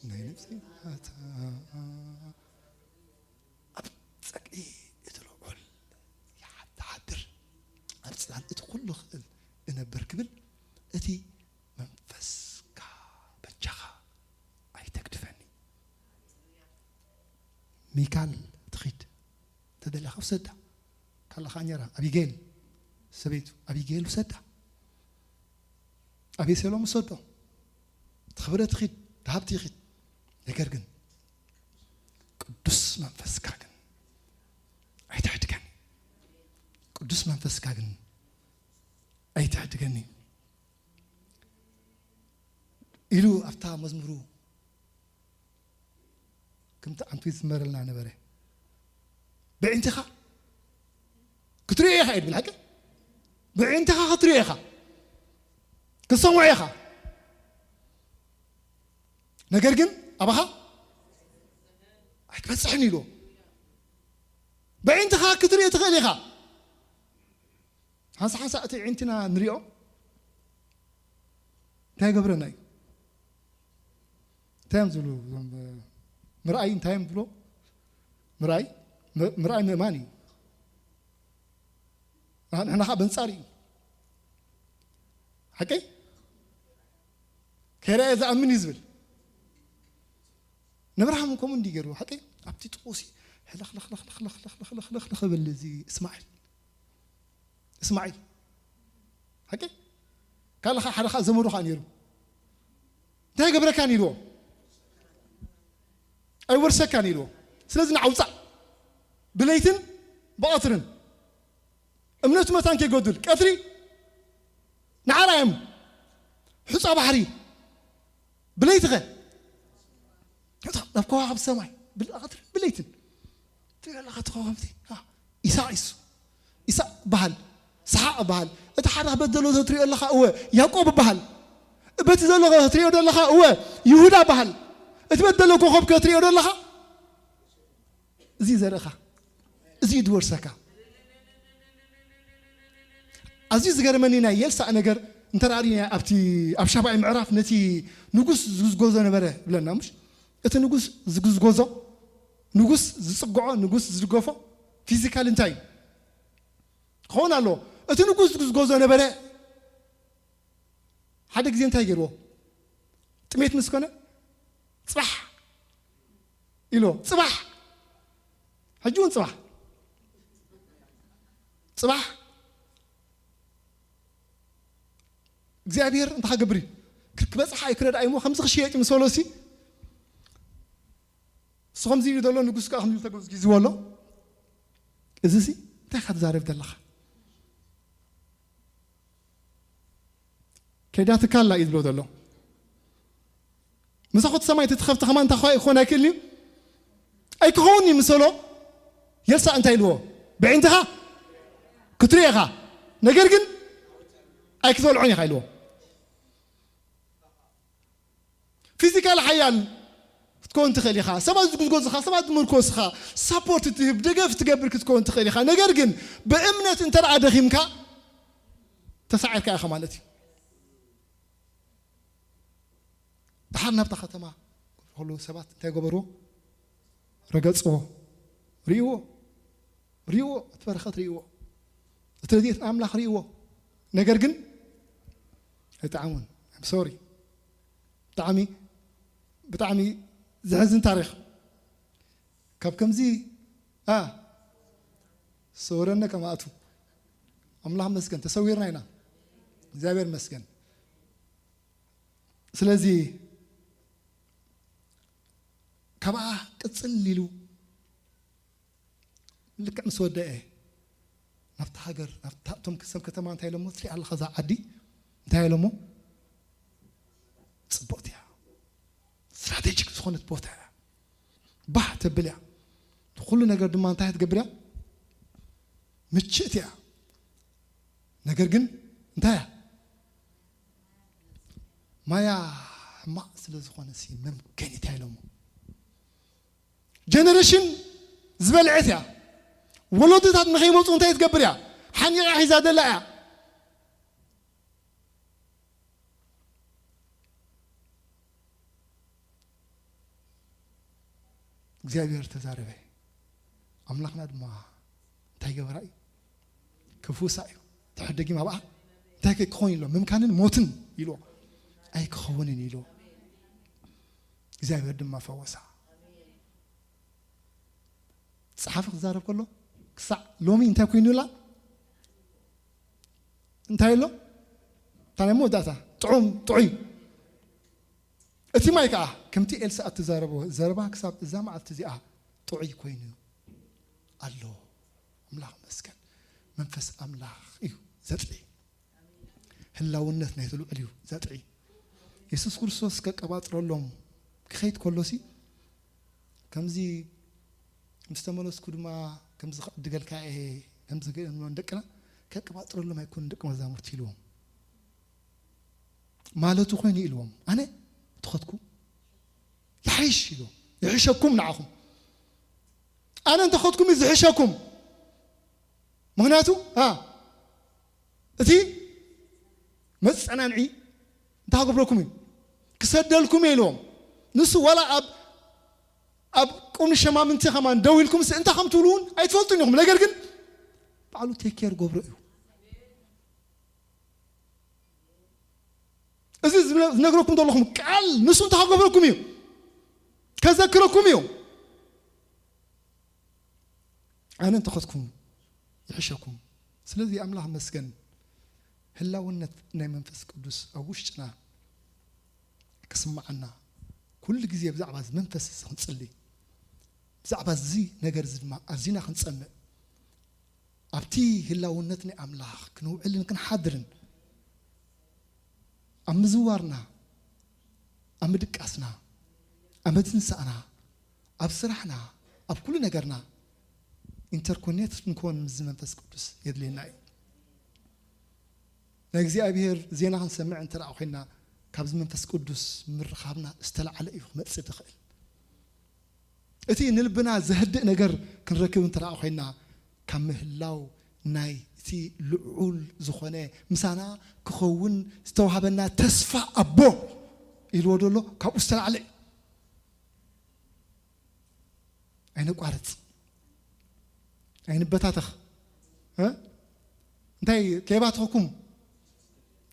ናይ ነፍሰይ ናታ። ኣብ ጸግዒ እቲ ልዑል ይሓ-፣ ትሓድር፣ ኣብ ጽላል እቲ ኩሉ ክእል እነብር ክብል፣ እቲ መንፈስካ በጃኻ ኣይተግድፈኒ። ሚካል ትኺድ፣ ተደለኻ ውሰዳ። ካላኻ ኛራ፣ ኣቢጌል ሰበይቱ፣ ኣቢጌል ውሰዳ። ኣቤሴሎም ውሰዶ። እቲ ክብረት ይኺድ፣ እቲ ሃብቲ ይኺድ። ነገር ግን ቅዱስ መንፈስካ ግን ኣይትሕድገኒ። ቅዱስ መንፈስካ ግን ኣይትሕድገኒ ኢሉ ኣብታ መዝሙሩ ከምቲ ዓንቱ ይዝመረልና ነበረ። ብዕንቲኻ ክትሪኦ ኢኻ እዩ ድብል፣ ሓቂ? ብዕንቲኻ ክትሪኦ ኢኻ፣ ክትሰምዖ ኢኻ። ነገር ግን ኣባኻ ኣይክበጽሕን ኢልዎ። ብዕንቲኻ ክትሪኦ ትኽእል ኢኻ። ሓንሳ ሓንሳ እቲ ዕንትና ንሪኦ እንታይ ይገብረና እዩ? እንታይ እዮም ዝብሉ እዞም፣ እ፣ ምርኣይ እንታይ እዮም ዝብሎ? ምርኣይ፣ ም-፣ ምርኣይ ምእማን እዩ። አ-፣ ንሕና ኸዓ በንጻር እዩ። ሓቀይ? ከይረኣየ ዝኣምን እዩ ዝብል። ነብርሃም ከምኡ እንዲ ገይሩ፣ ሓቀይ? ኣብቲ ጥቑሲ ሕልኽልኽልኽልኽልኽልኽልኽልኽልኽልኽ በል እዚ እስማዒል። እስማዒል። ሓቂ? ካልኻ ሓደ ኻእ ዘመዱ ኻእ ነይሩ። እንታይ ይገብረካን ኢልዎ? ኣይወርሰካን ኢልዎ። ስለዚ ንዓውፃእ። ብለይትን ብቐትርን። እምነቱ መታን ከይጎድል። ቀትሪ ንዓራዮም። ሑፃ ባሕሪ። ብለይቲ ኸ? እታ ናብ ከዋኽብቲ ሰማይ። ብል-፣ ቀትሪ ብለይትን። ትሪኦ ኣለኻ እቲ ከዋኽብቲ? ሃ፣ ኢሳቕ ኢሱ። ኢሳቕ በሃል። ሰሓቕ በሃል። እቲ ሓደ በደሎ ትሪኦ ኣለኻ? እወ። ያዕቆብ በሃል። በቲ ዘሎ ትሪኦ ዘለኻ? እወ። ይሁዳ በሃል። እቲ በደሎ ኮኸብ ከ ትሪኦ ዘለኻ? እዚ ዘርእኻ። እዚ እዩ ዝወርሰካ። ኣዝዩ ዝገርመኒ ናይ ኤልሳእ ነገር፣ እንተ ርኢና ኣብቲ ኣብ ሻብዓይ ምዕራፍ ነቲ ንጉስ ዝጉዝጎዞ ነበረ ብለና። ምሽ እቲ ንጉስ ዝጉዝጎዞ፣ ንጉስ ዝጽግዖ፣ ንጉስ ዝድገፎ ፊዚካል እንታይ ክኸውን ኣለዎ? እቲ ንጉስ ዝጉዝጎዞ ነበረ። ሓደ ግዜ እንታይ ገይርዎ? ጥሜት ምስ ኮነ ጽባሕ ኢልዎ። ጽባሕ፣ ሕጂ እውን ጽባሕ፣ ጽባሕ እግዚኣብሔር እንታይ ክገብር እዩ? ክበጽሓ እዩ፣ ክረድኣ እዩ። እሞ ከምዚ ክሽየጥ እዩ ምስ በሎ ሲ፣ እሱ ከምዚ ኢሉ ዘሎ፣ ንጉስ ከዓ ከምዚ ኢሉ ተጎዝጊዝዎ ኣሎ። እዚ ሲ እንታይ ኢኻ ትዛረብ ዘለኻ? ከይዳትካ ኣላ እዩ ዝብሎ ዘሎ። መሳኹቲ ሰማይ ተትኸፍቲ ከማን እንታይ ክኾ-፣ ክኾን ኣይክእልን እዩ? ኣይክኸውን እዩ ምስ በሎ፣ ኤልሳዕ እንታይ ኢልዎ? ብዒንትኻ ክትሪኦ ኢኻ፣ ነገር ግን ኣይክትበልዖን ኢኻ ኢልዎ። ፊዚካል ሓያል ክትከውን ትኽእል ኢኻ። ሰባት ዝጉዝጎዝኻ፣ ሰባት ዝምርኮስኻ፣ ሳፖርት ትህብ፣ ደገፍ ትገብር ክትከውን ትኽእል ኢኻ። ነገር ግን ብእምነት እንተ ደኣ ደኺምካ፣ ተሳዒርካ ኢኻ ማለት እዩ። ደሓር ናብታ ከተማ ከለዉ ሰባት እንታይ ገበርዎ? ረገጽዎ። ርእይዎ። ርእይዎ። እቲ በረኸት ርእይዎ። እቲ ረድኤት ኣምላኽ ርእይዎ። ነገር ግን ኣይጠዓሙን። I'm sorry። ብጣዕሚ፣ ብጣዕሚ ዘሕዝን ታሪኽ። ካብ ከምዚ፣ ኣ፣ ሰውረነ ከማእቱ። ኣምላኽ መስገን፣ ተሰዊርና ኢና። እግዚኣብሔር መስገን። ስለዚ ካብኣ ቅጽል ኢሉ ልክዕ ምስ ወደአ ናብታ ሃገር፣ ናብታ፣ እቶም ሰብ ከተማ እንታይ ኢሎሞ? ትሪኣ ኣለኻ እዛ ዓዲ? እንታይ ኢሎሞ? ጽብቕቲ እያ። ስትራቴጂክ ዝኾነት ቦታ እያ። ባህ ተብል እያ። ንኹሉ ነገር ድማ እንታይ ትገብር እያ? ምችእቲ እያ። ነገር ግን እንታይ እያ? ማያ ሕማቕ ስለ ዝኾነ ሲ መምከኒት እያ ኢሎሞ። ጀነሬሽን ዝበልዐት እያ። ወለዶታት ንኸይመፁ እንታይ ትገብር እያ? ሓኒቓ ሒዛ ደላ እያ። እግዚኣብሔር ተዛረበ። ኣምላኽና ድማ እንታይ ገበራ እዩ? ክፍውሳ እዩ። ድሕር ደጊም ኣብኣ እንታይ ክኸውን ኢሎ? ምምካንን ሞትን ኢልዎ። ኣይክኸውንን ኢልዎ። እግዚኣብሔር ድማ ፈወሳ። ጸሓፊ ክዛረብ ከሎ ክሳዕ ሎሚ እንታይ ኮይኑ ኢላ? እንታይ ኣሎ? እንታይ ናይ መወዳእታ? ጥዑም፣ ጥዑይ። እቲ ማይ ከኣ ከምቲ ኤልሳዕ እትዛረቦ ዘረባ ክሳብ እዛ መዓልቲ እዚኣ ጥዑይ ኮይኑ ኣሎ። ኣምላኽ ይመስገን። መንፈስ ኣምላኽ እዩ ዘጥዒ። ህላውነት ናይቲ ልዑል እዩ ዘጥዒ። የሱስ ክርስቶስ ከቀባጥረሎም ክኸይድ ከሎሲ፣ ከምዚ ምስ ተመለስኩ ድማ ከምዚ ክዕድገልካ እየ፣ ከምዚ ክብሎም ደቅና፣ ከቀባጥረሎም ኣይኮኑን ደቂ መዛሙርቲ ኢልዎም ማለቱ ኮይኑ ኢልዎም። ኣነ እንተኸድኩ ይሓይሽ ኢልዎም። ይሕሸኩም ንዓኹም። ኣነ እንተኸድኩም እዩ ዝሕሸኩም። ምኽንያቱ፣ ኣ፣ እቲ መጸናንዒ እንታይ ክገብረኩም እዩ? ክሰደልኩም እዩ ኢልዎም። ንሱ ዋላ ኣብ፣ ኣብ ቁምኒ ሸማምንቲ ከማን ደው ኢልኩም ስ-፣ እንታይ ከም ትብሉ እውን ኣይትፈልጡን ኢኹም። ነገር ግን ባዕሉ ቴክ ኬር ገብሮ እዩ። እዚ ዝነ-፣ ዝነግረኩም ዘለኹም ቃል ንሱ እንታይ ክገብረኩም እዩ? ከዘክረኩም እዩ። ኣነ እንተኸድኩም ይሕሸኩም። ስለዚ ኣምላኽ መስገን፣ ህላውነት ናይ መንፈስ ቅዱስ ኣብ ውሽጥና ክስምዓና፣ ኩሉ ግዜ ብዛዕባ እዚ መንፈስ እዚ ክንጽሊ፣ ብዛዕባ እዚ ነገር እዚ ድማ ኣዚና ክንጸምእ፣ ኣብቲ ህላውነት ናይ ኣምላኽ ክንውዕልን ክንሓድርን፣ ኣብ ምዝዋርና፣ ኣብ ምድቃስና፣ ኣብ ምትንሳእና፣ ኣብ ስራሕና፣ ኣብ ኩሉ ነገርና ኢንተርኮኔክት ክንኮን ምስዚ መንፈስ ቅዱስ የድልየና እዩ። ናይ እግዚኣብሔር ዜና ክንሰምዕ እንተ ደኣ ኮይንና፣ ካብዚ መንፈስ ቅዱስ ምርኻብና ዝተላዕለ እዩ ክመጽእ ዝኽእል። እቲ ንልብና ዘህድእ ነገር ክንረክብ እንተ ደኣ ኮይንና፣ ካብ ምህላው ናይ እቲ ልዑል ዝኾነ ምሳና ክኸውን ዝተዋህበና ተስፋ ኣቦ ኢልዎ ደሎ ካብኡ ዝተላዕለ እዩ። ኣይነቋርጽ፣ ኣይንበታተኽ። እ? እንታይ ከይባተኽኩም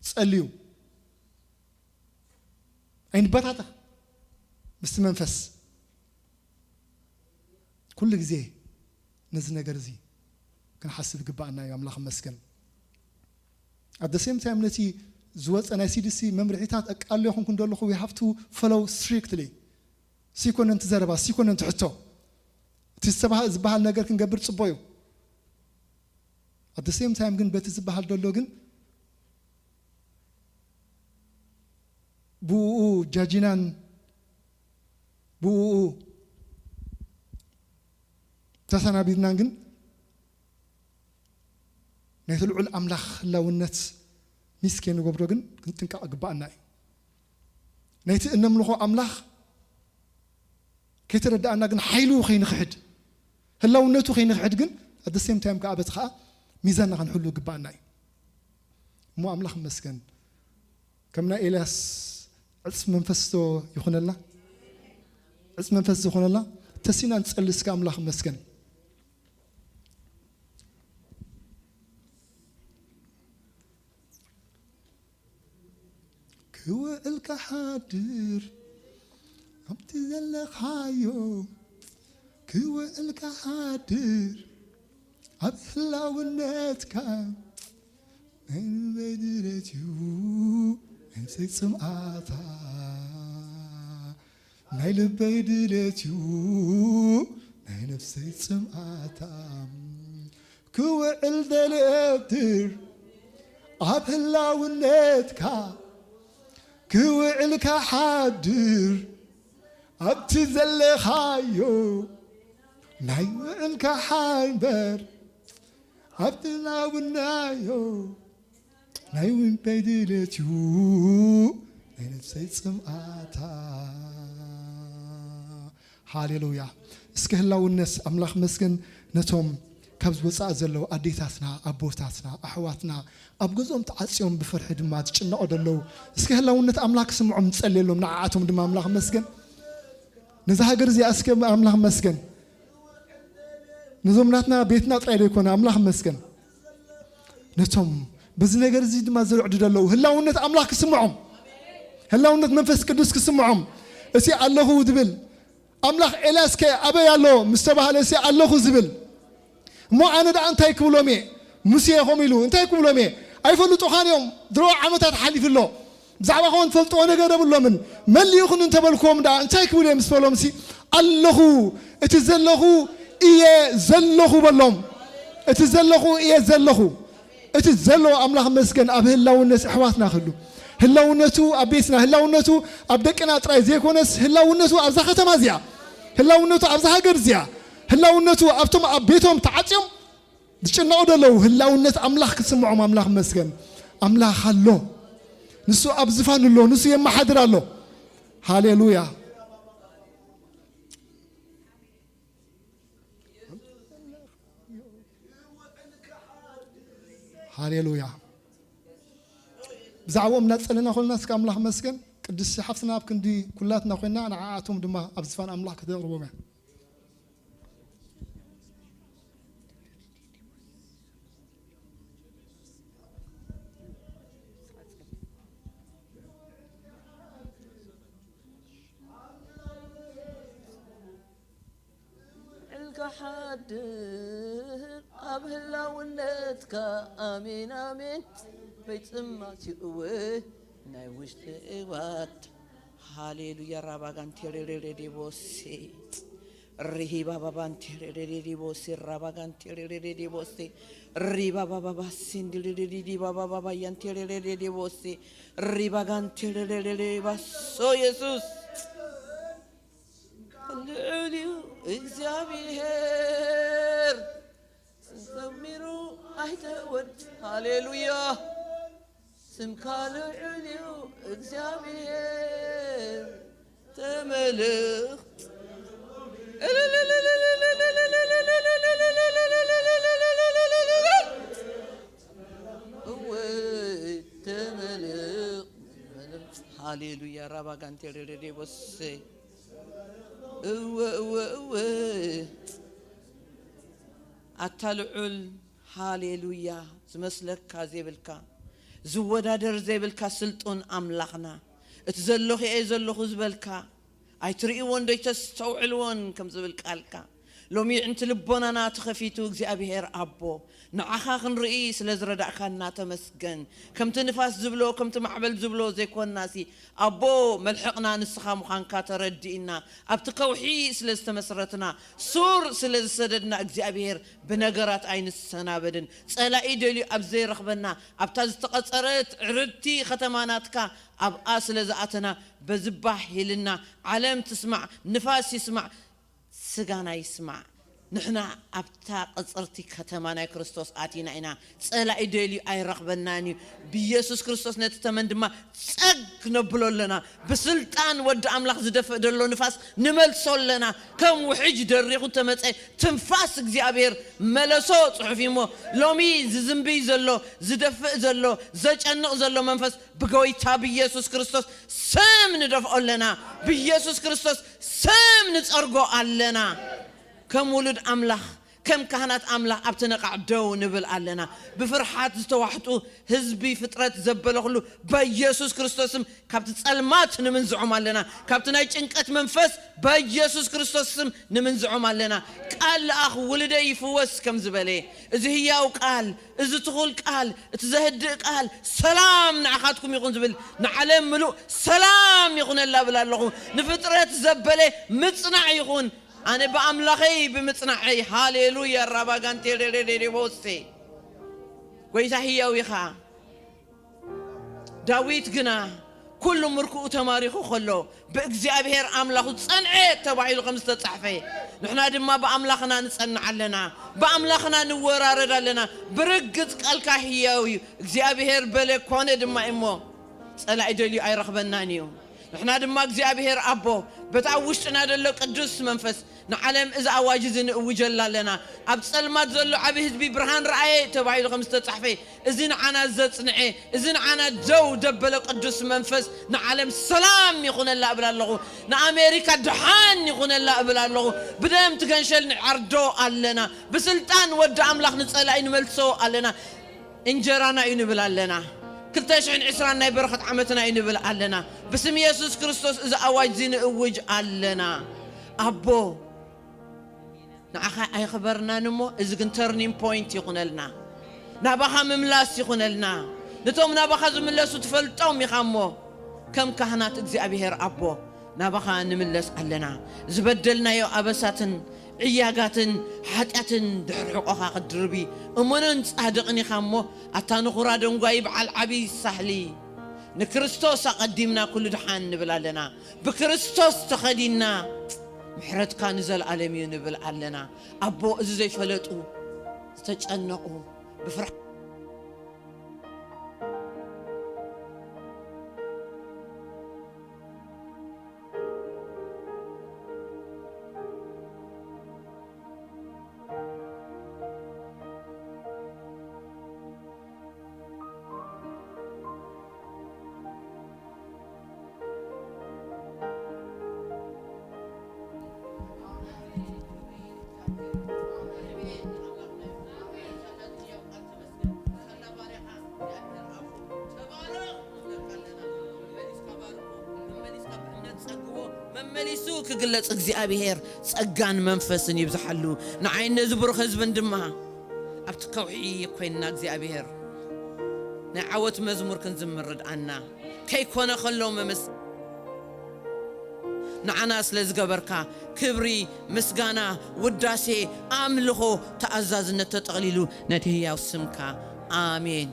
ጸልዩ። ኣይንበታተኽ ምስቲ መንፈስ። ኩሉ ግዜ ነዚ ነገር እዚ ክንሓስብ ይግባኣና እዩ። ኣምላኽ ይመስገን። ኣብ the same time ነቲ ዝወፀ ናይ C D C መምርሒታት ኣቃልዮ ክንኩን ዘለኹ we have to follow strictly። ሲኮነንቲ ዘረባ፣ ሲኮነንቲ ሕቶ፣ እቲ ዝተባህ- ዝበሃል ነገር ክንገብር ፅቡቅ እዩ። At the same time ግን በቲ ዝበሃል ዘሎ ግን ብኡ ጃጂናን ብኡ ተሰናቢድናን ግን ናይቲ ልዑል ኣምላኽ ህላውነት ሚስ ከይንገብሮ ግን ክንጥንቀቕ ግባኣና እዩ። ናይቲ እነምልኾ ኣምላኽ ከይተረዳኣና ግን ሓይሉ ከይንኽሕድ፣ ህላውነቱ ከይንኽሕድ ግን at the same time ከዓ በቲ ከዓ ሚዛንና ክንሕሉ ግባኣና እዩ። እሞ ኣምላኽ ይመስገን። ከም ናይ ኤልያስ ዕጽ መንፈስ ዶ ይኹነልና? ዕጽ መንፈስ ዝኾነልና ተሲና ንጸሊ እስከ ኣምላኽ ይመስገን። ክውዕል ክሓድር ኣብቲ ዘለኻዮ፣ ክውዕል ክሓድር ኣብ ህላውነትካ ናይ ልበይ ድሌት እዩ፣ ናይ ነፍሰይ ጽምኣታ። ናይ ልበይ ድሌት እዩ፣ ናይ ነፍሰይ ጽምኣታ። ክውዕል ደልየ ድር ኣብ ህላውነትካ፣ ክውዕል ክሓድር ኣብቲ ዘለኻዮ፣ ናይ ውዕል ክሓንበር ኣብቲ ናውናዮ፣ ናይ ውንተይ ድሌት እዩ፣ ናይ ነፍሰይ ጽምኣታ። ሃሌሉያ። እስከ ህላውነት ኣምላኽ መስገን ነቶም ካብ ዝወጻእ ዘለዉ ኣዴታትና፣ ኣቦታትና፣ ኣሕዋትና፣ ኣብ ገዝኦም ተዓጽዮም ብፍርሒ ድማ ዝጭነቑ ዘለዉ፣ እስከ ህላውነት ኣምላኽ ክስምዖም ንጸልየሎም፣ ንዓኣቶም ድማ ኣምላኽ መስገን። ነዛ ሃገር እዚኣ እስከ ኣምላኽ መስገን። ነዞም ናትና ቤትና ጥራይ ዘይኮነ ኣምላኽ መስገን። ነቶም በዚ ነገር እዚ ድማ ዝርዕዱ ዘለዉ ህላውነት ኣምላኽ ክስምዖም፣ ህላውነት መንፈስ ቅዱስ ክስምዖም፣ እቲ ኣለኹ ዝብል ኣምላኽ ኤልያስከ ኣበይ ኣሎ ምስ ተባህለ፣ እቲ ኣለኹ ዝብል እሞ ኣነ ደኣ እንታይ ክብሎም እየ? ሙሴ ከምኡ ኢሉ እንታይ ክብሎም እየ? ኣይፈልጡኻን እዮም። ድሮ ዓመታት ሓሊፉ ኣሎ። ብዛዕባኻ እውን ትፈልጥዎ ነገር የብሎምን። መን ልኢኹኒ እንተበልክዎም ደኣ እንታይ ክብሉ እዮም ምስ በሎም፣ ሲ ኣለኹ፣ እቲ ዘለኹ እየ ዘለኹ በሎም። እቲ ዘለኹ እየ ዘለኹ። እቲ ዘሎ ኣምላኽ መስገን ኣብ ህላውነት ኣሕዋትና ክህሉ፣ ህላውነቱ ኣብ ቤትና፣ ህላውነቱ ኣብ ደቅና ጥራይ ዘይኮነስ ህላውነቱ ኣብዛ ከተማ እዚኣ፣ ህላውነቱ ኣብዛ ሃገር እዚኣ፣ ህላውነቱ ኣብቶም ኣብ ቤቶም ተዓጽዮም ዝጭነቑ ዘለዉ ህላውነት ኣምላኽ ክስምዖም ኣምላኽ መስገን። ኣምላኽ ኣሎ። ንሱ ኣብ ዝፋን ኣሎ። ንሱ የመሓድር ኣሎ። ሃሌሉያ። ሃሌሉያ። ብዛዕባኦም እናጸለና ኮለና እስከ ኣምላኽ መስገን። ቅድስቲ ሓፍትና ኣብ ክንዲ ኩላትና ኮይና ንዓኣቶም ድማ ኣብ ዝፋን ኣምላኽ ከተቕርቦም እያ። ውዕል ክሓድር ኣብ ህላውነትካ። ኣሜን፣ ኣሜን። ፈጽማት ይእወ ናይ ውሽጢ እዋት። ሃሌሉያ። ራባጋን ቴሬሬሬ ዲቦሴ። ሪሂባባባን ቴሬሬሬ ዲቦሴ። ራባጋን ቴሬሬሬ ዲቦሴ። ሪባባባባ ሲንዲሪሪሪ ዲባባባባያን ቴሬሬሬ ዲቦሴ። ሪባጋን ቴሬሬሬ ባሶ ኢየሱስ። ልዑል እዩ እግዚኣብሔር፣ ዘሚሩ ኣይተወድ። ሃሌሉያ። ስምካ ልዑል እዩ እግዚኣብሔር፣ ተመልኽ። ሃሌሉያ። ራባጋንቴ ሬሬሬ ቦሴ። እወ እወ እወ። ኣታ ልዑል፣ ሃሌሉያ። ዝመስለካ ዘይብልካ፣ ዝወዳደር ዘይብልካ ስልጡን ኣምላኽና፣ እቲ ዘለኹ እየ ዘለኹ ዝበልካ፣ ኣይትርእይዎን ዶ ኣይተስተውዕልዎን ከም ዝብል ቃልካ፣ ሎሚ ኣዕንቲ ልቦናና ተኸፊቱ እግዚኣብሔር ኣቦ፣ ንዓኻ ክንርኢ ስለ ዝረዳእካና ተመስገን። ከምቲ ንፋስ ዝብሎ፣ ከምቲ ማዕበል ዝብሎ ዘይኮንናሲ፣ ኣቦ፣ መልሕቕና ንስኻ ምዃንካ ተረዲእና፣ ኣብቲ ከውሒ ስለ ዝተመስረትና፣ ሱር ስለ ዝሰደድና፣ እግዚኣብሔር ብነገራት ኣይንሰናበድን። ጸላኢ ደልዩ ኣብ ዘይረኽበና፣ ኣብታ ዝተቐጸረት ዕርድቲ ከተማ ናትካ ኣብኣ ስለ ዝኣተና፣ በዚ ባህ ኢልና፣ ዓለም ትስማዕ፣ ንፋስ ይስማዕ፣ ስጋና ይስማዕ። ንሕና ኣብታ ቅጽርቲ ከተማ ናይ ክርስቶስ ኣቲና ኢና። ጸላኢ ደልዩ ኣይረኽበናን እዩ። ብኢየሱስ ክርስቶስ ነቲ ተመን ድማ ጸግ ነብሎ ኣለና። ብስልጣን ወዲ ኣምላኽ ዝደፍእ ዘሎ ንፋስ ንመልሶ ኣለና። ከም ውሕጅ ደሪኹ ተመጸ ትንፋስ እግዚኣብሔር መለሶ ጽሑፍ እዩ እሞ፣ ሎሚ ዝዝንብይ ዘሎ፣ ዝደፍእ ዘሎ፣ ዘጨንቕ ዘሎ መንፈስ ብጎይታ ብኢየሱስ ክርስቶስ ስም ንደፍኦ ኣለና። ብኢየሱስ ክርስቶስ ስም ንጸርጎ ኣለና። ከም ውሉድ ኣምላኽ፣ ከም ካህናት ኣምላኽ ኣብቲ ነቓዕ ደው ንብል ኣለና። ብፍርሓት ዝተዋሕጡ ህዝቢ ፍጥረት ዘበለ ኩሉ በኢየሱስ ክርስቶስ ስም ካብቲ ጸልማት ንምንዝዖም ኣለና። ካብቲ ናይ ጭንቀት መንፈስ በኢየሱስ ክርስቶስ ስም ንምንዝዖም ኣለና። ቃል ለኣኽ፣ ውሉደይ ይፍወስ ከም ዝበለ፣ እዚ ህያው ቃል፣ እዚ ትኹል ቃል፣ እቲ ዘህድእ ቃል፣ ሰላም ንዓኻትኩም ይኹን ዝብል፣ ንዓለም ምሉእ ሰላም ይኹነላ እብል ኣለኹ። ንፍጥረት ዘበለ ምጽናዕ ይኹን። ኣነ ብኣምላኸይ ብምጽናዐይ፣ ሃሌሉያ፣ ራባጋንቴ ሬሬሬሬቦሴ። ጎይታ ህያው ኢኻ። ዳዊት ግና ኩሉ ምርኩኡ ተማሪኹ ከሎ፣ ብእግዚኣብሔር ኣምላኹ ጸንዐ ተባሂሉ ከም ዝተጻሕፈ፣ ንሕና ድማ ብኣምላኽና ንጸንዕ ኣለና፣ ብኣምላኽና ንወራረድ ኣለና። ብርግጽ ቃልካ ህያው እዩ። እግዚኣብሔር በለ፣ ኮነ ድማ እሞ፣ ጸላኢ ደልዩ ኣይረኽበናን እዩ። ንሕና ድማ እግዚኣብሔር ኣቦ፣ በቲ ኣብ ውሽጥና ዘሎ ቅዱስ መንፈስ ንዓለም እዚ ኣዋጅ እዚ ንእውጀላ ኣለና። ኣብ ጸልማት ዘሎ ዓቢ ህዝቢ ብርሃን ረኣየ ተባሂሉ ከም ዝተጻሕፈ፣ እዚ ንዓና ዘጽንዐ፣ እዚ ንዓና ደው ደበለ ቅዱስ መንፈስ ንዓለም ሰላም ይኹነላ እብል ኣለኹ። ንኣሜሪካ ደሓን ይኹነላ እብል ኣለኹ። ብደም ትገንሸል ንዓርዶ ኣለና። ብስልጣን ወዲ ኣምላኽ ንጸላኢ ንመልሶ ኣለና። እንጀራና እዩ ንብል ኣለና። ክልተ ሽሕን ዕስራን ናይ በረኸት ዓመትና እዩ ንብል ኣለና። ብስም የሱስ ክርስቶስ እዚ ኣዋጅ እዚ ንእውጅ ኣለና። ኣቦ፣ ንዓኻ ኣይኽበርናን እሞ፣ እዚ ግን ተርኒንግ ፖይንት ይኹነልና። ናባኻ ምምላስ ይኹነልና። ነቶም ናባኻ ዝምለሱ ትፈልጦም ኢኻ እሞ፣ ከም ካህናት እግዚኣብሔር ኣቦ፣ ናባኻ ንምለስ ኣለና። ዝበደልናዮ ኣበሳትን ዕያጋትን ሓጢኣትን ድሕሪ ሕቆኻ ክትድርቢ እሙንን ጻድቕን ኢኻ እሞ፣ ኣታ ንኹራ ደንጓዪ በዓል ዓብዪ ሳሕሊ፣ ንክርስቶስ ኣቐዲምና ኩሉ ደሓን ንብል ኣለና። ብክርስቶስ ተኸዲንና፣ ምሕረትካ ንዘለኣለም እዩ ንብል ኣለና። ኣቦ፣ እዚ ዘይፈለጡ፣ ዝተጨነቑ፣ ብፍርሃት መመሊሱ ክግለጽ እግዚኣብሔር ጸጋን መንፈስን ይብዝሓሉ። ንዓይን ነዚ ብሩኽ ህዝብን ድማ ኣብቲ ከውሒ ኮይንና እግዚኣብሔር ናይ ዓወት መዝሙር ክንዝምር ርድኣና። ከይኮነ ከሎ መመስ-፣ ንዓና ስለ ዝገበርካ ክብሪ፣ ምስጋና፣ ውዳሴ፣ ኣምልኾ፣ ተኣዛዝነት ተጠቕሊሉ ነቲ ህያው ስምካ። ኣሜን።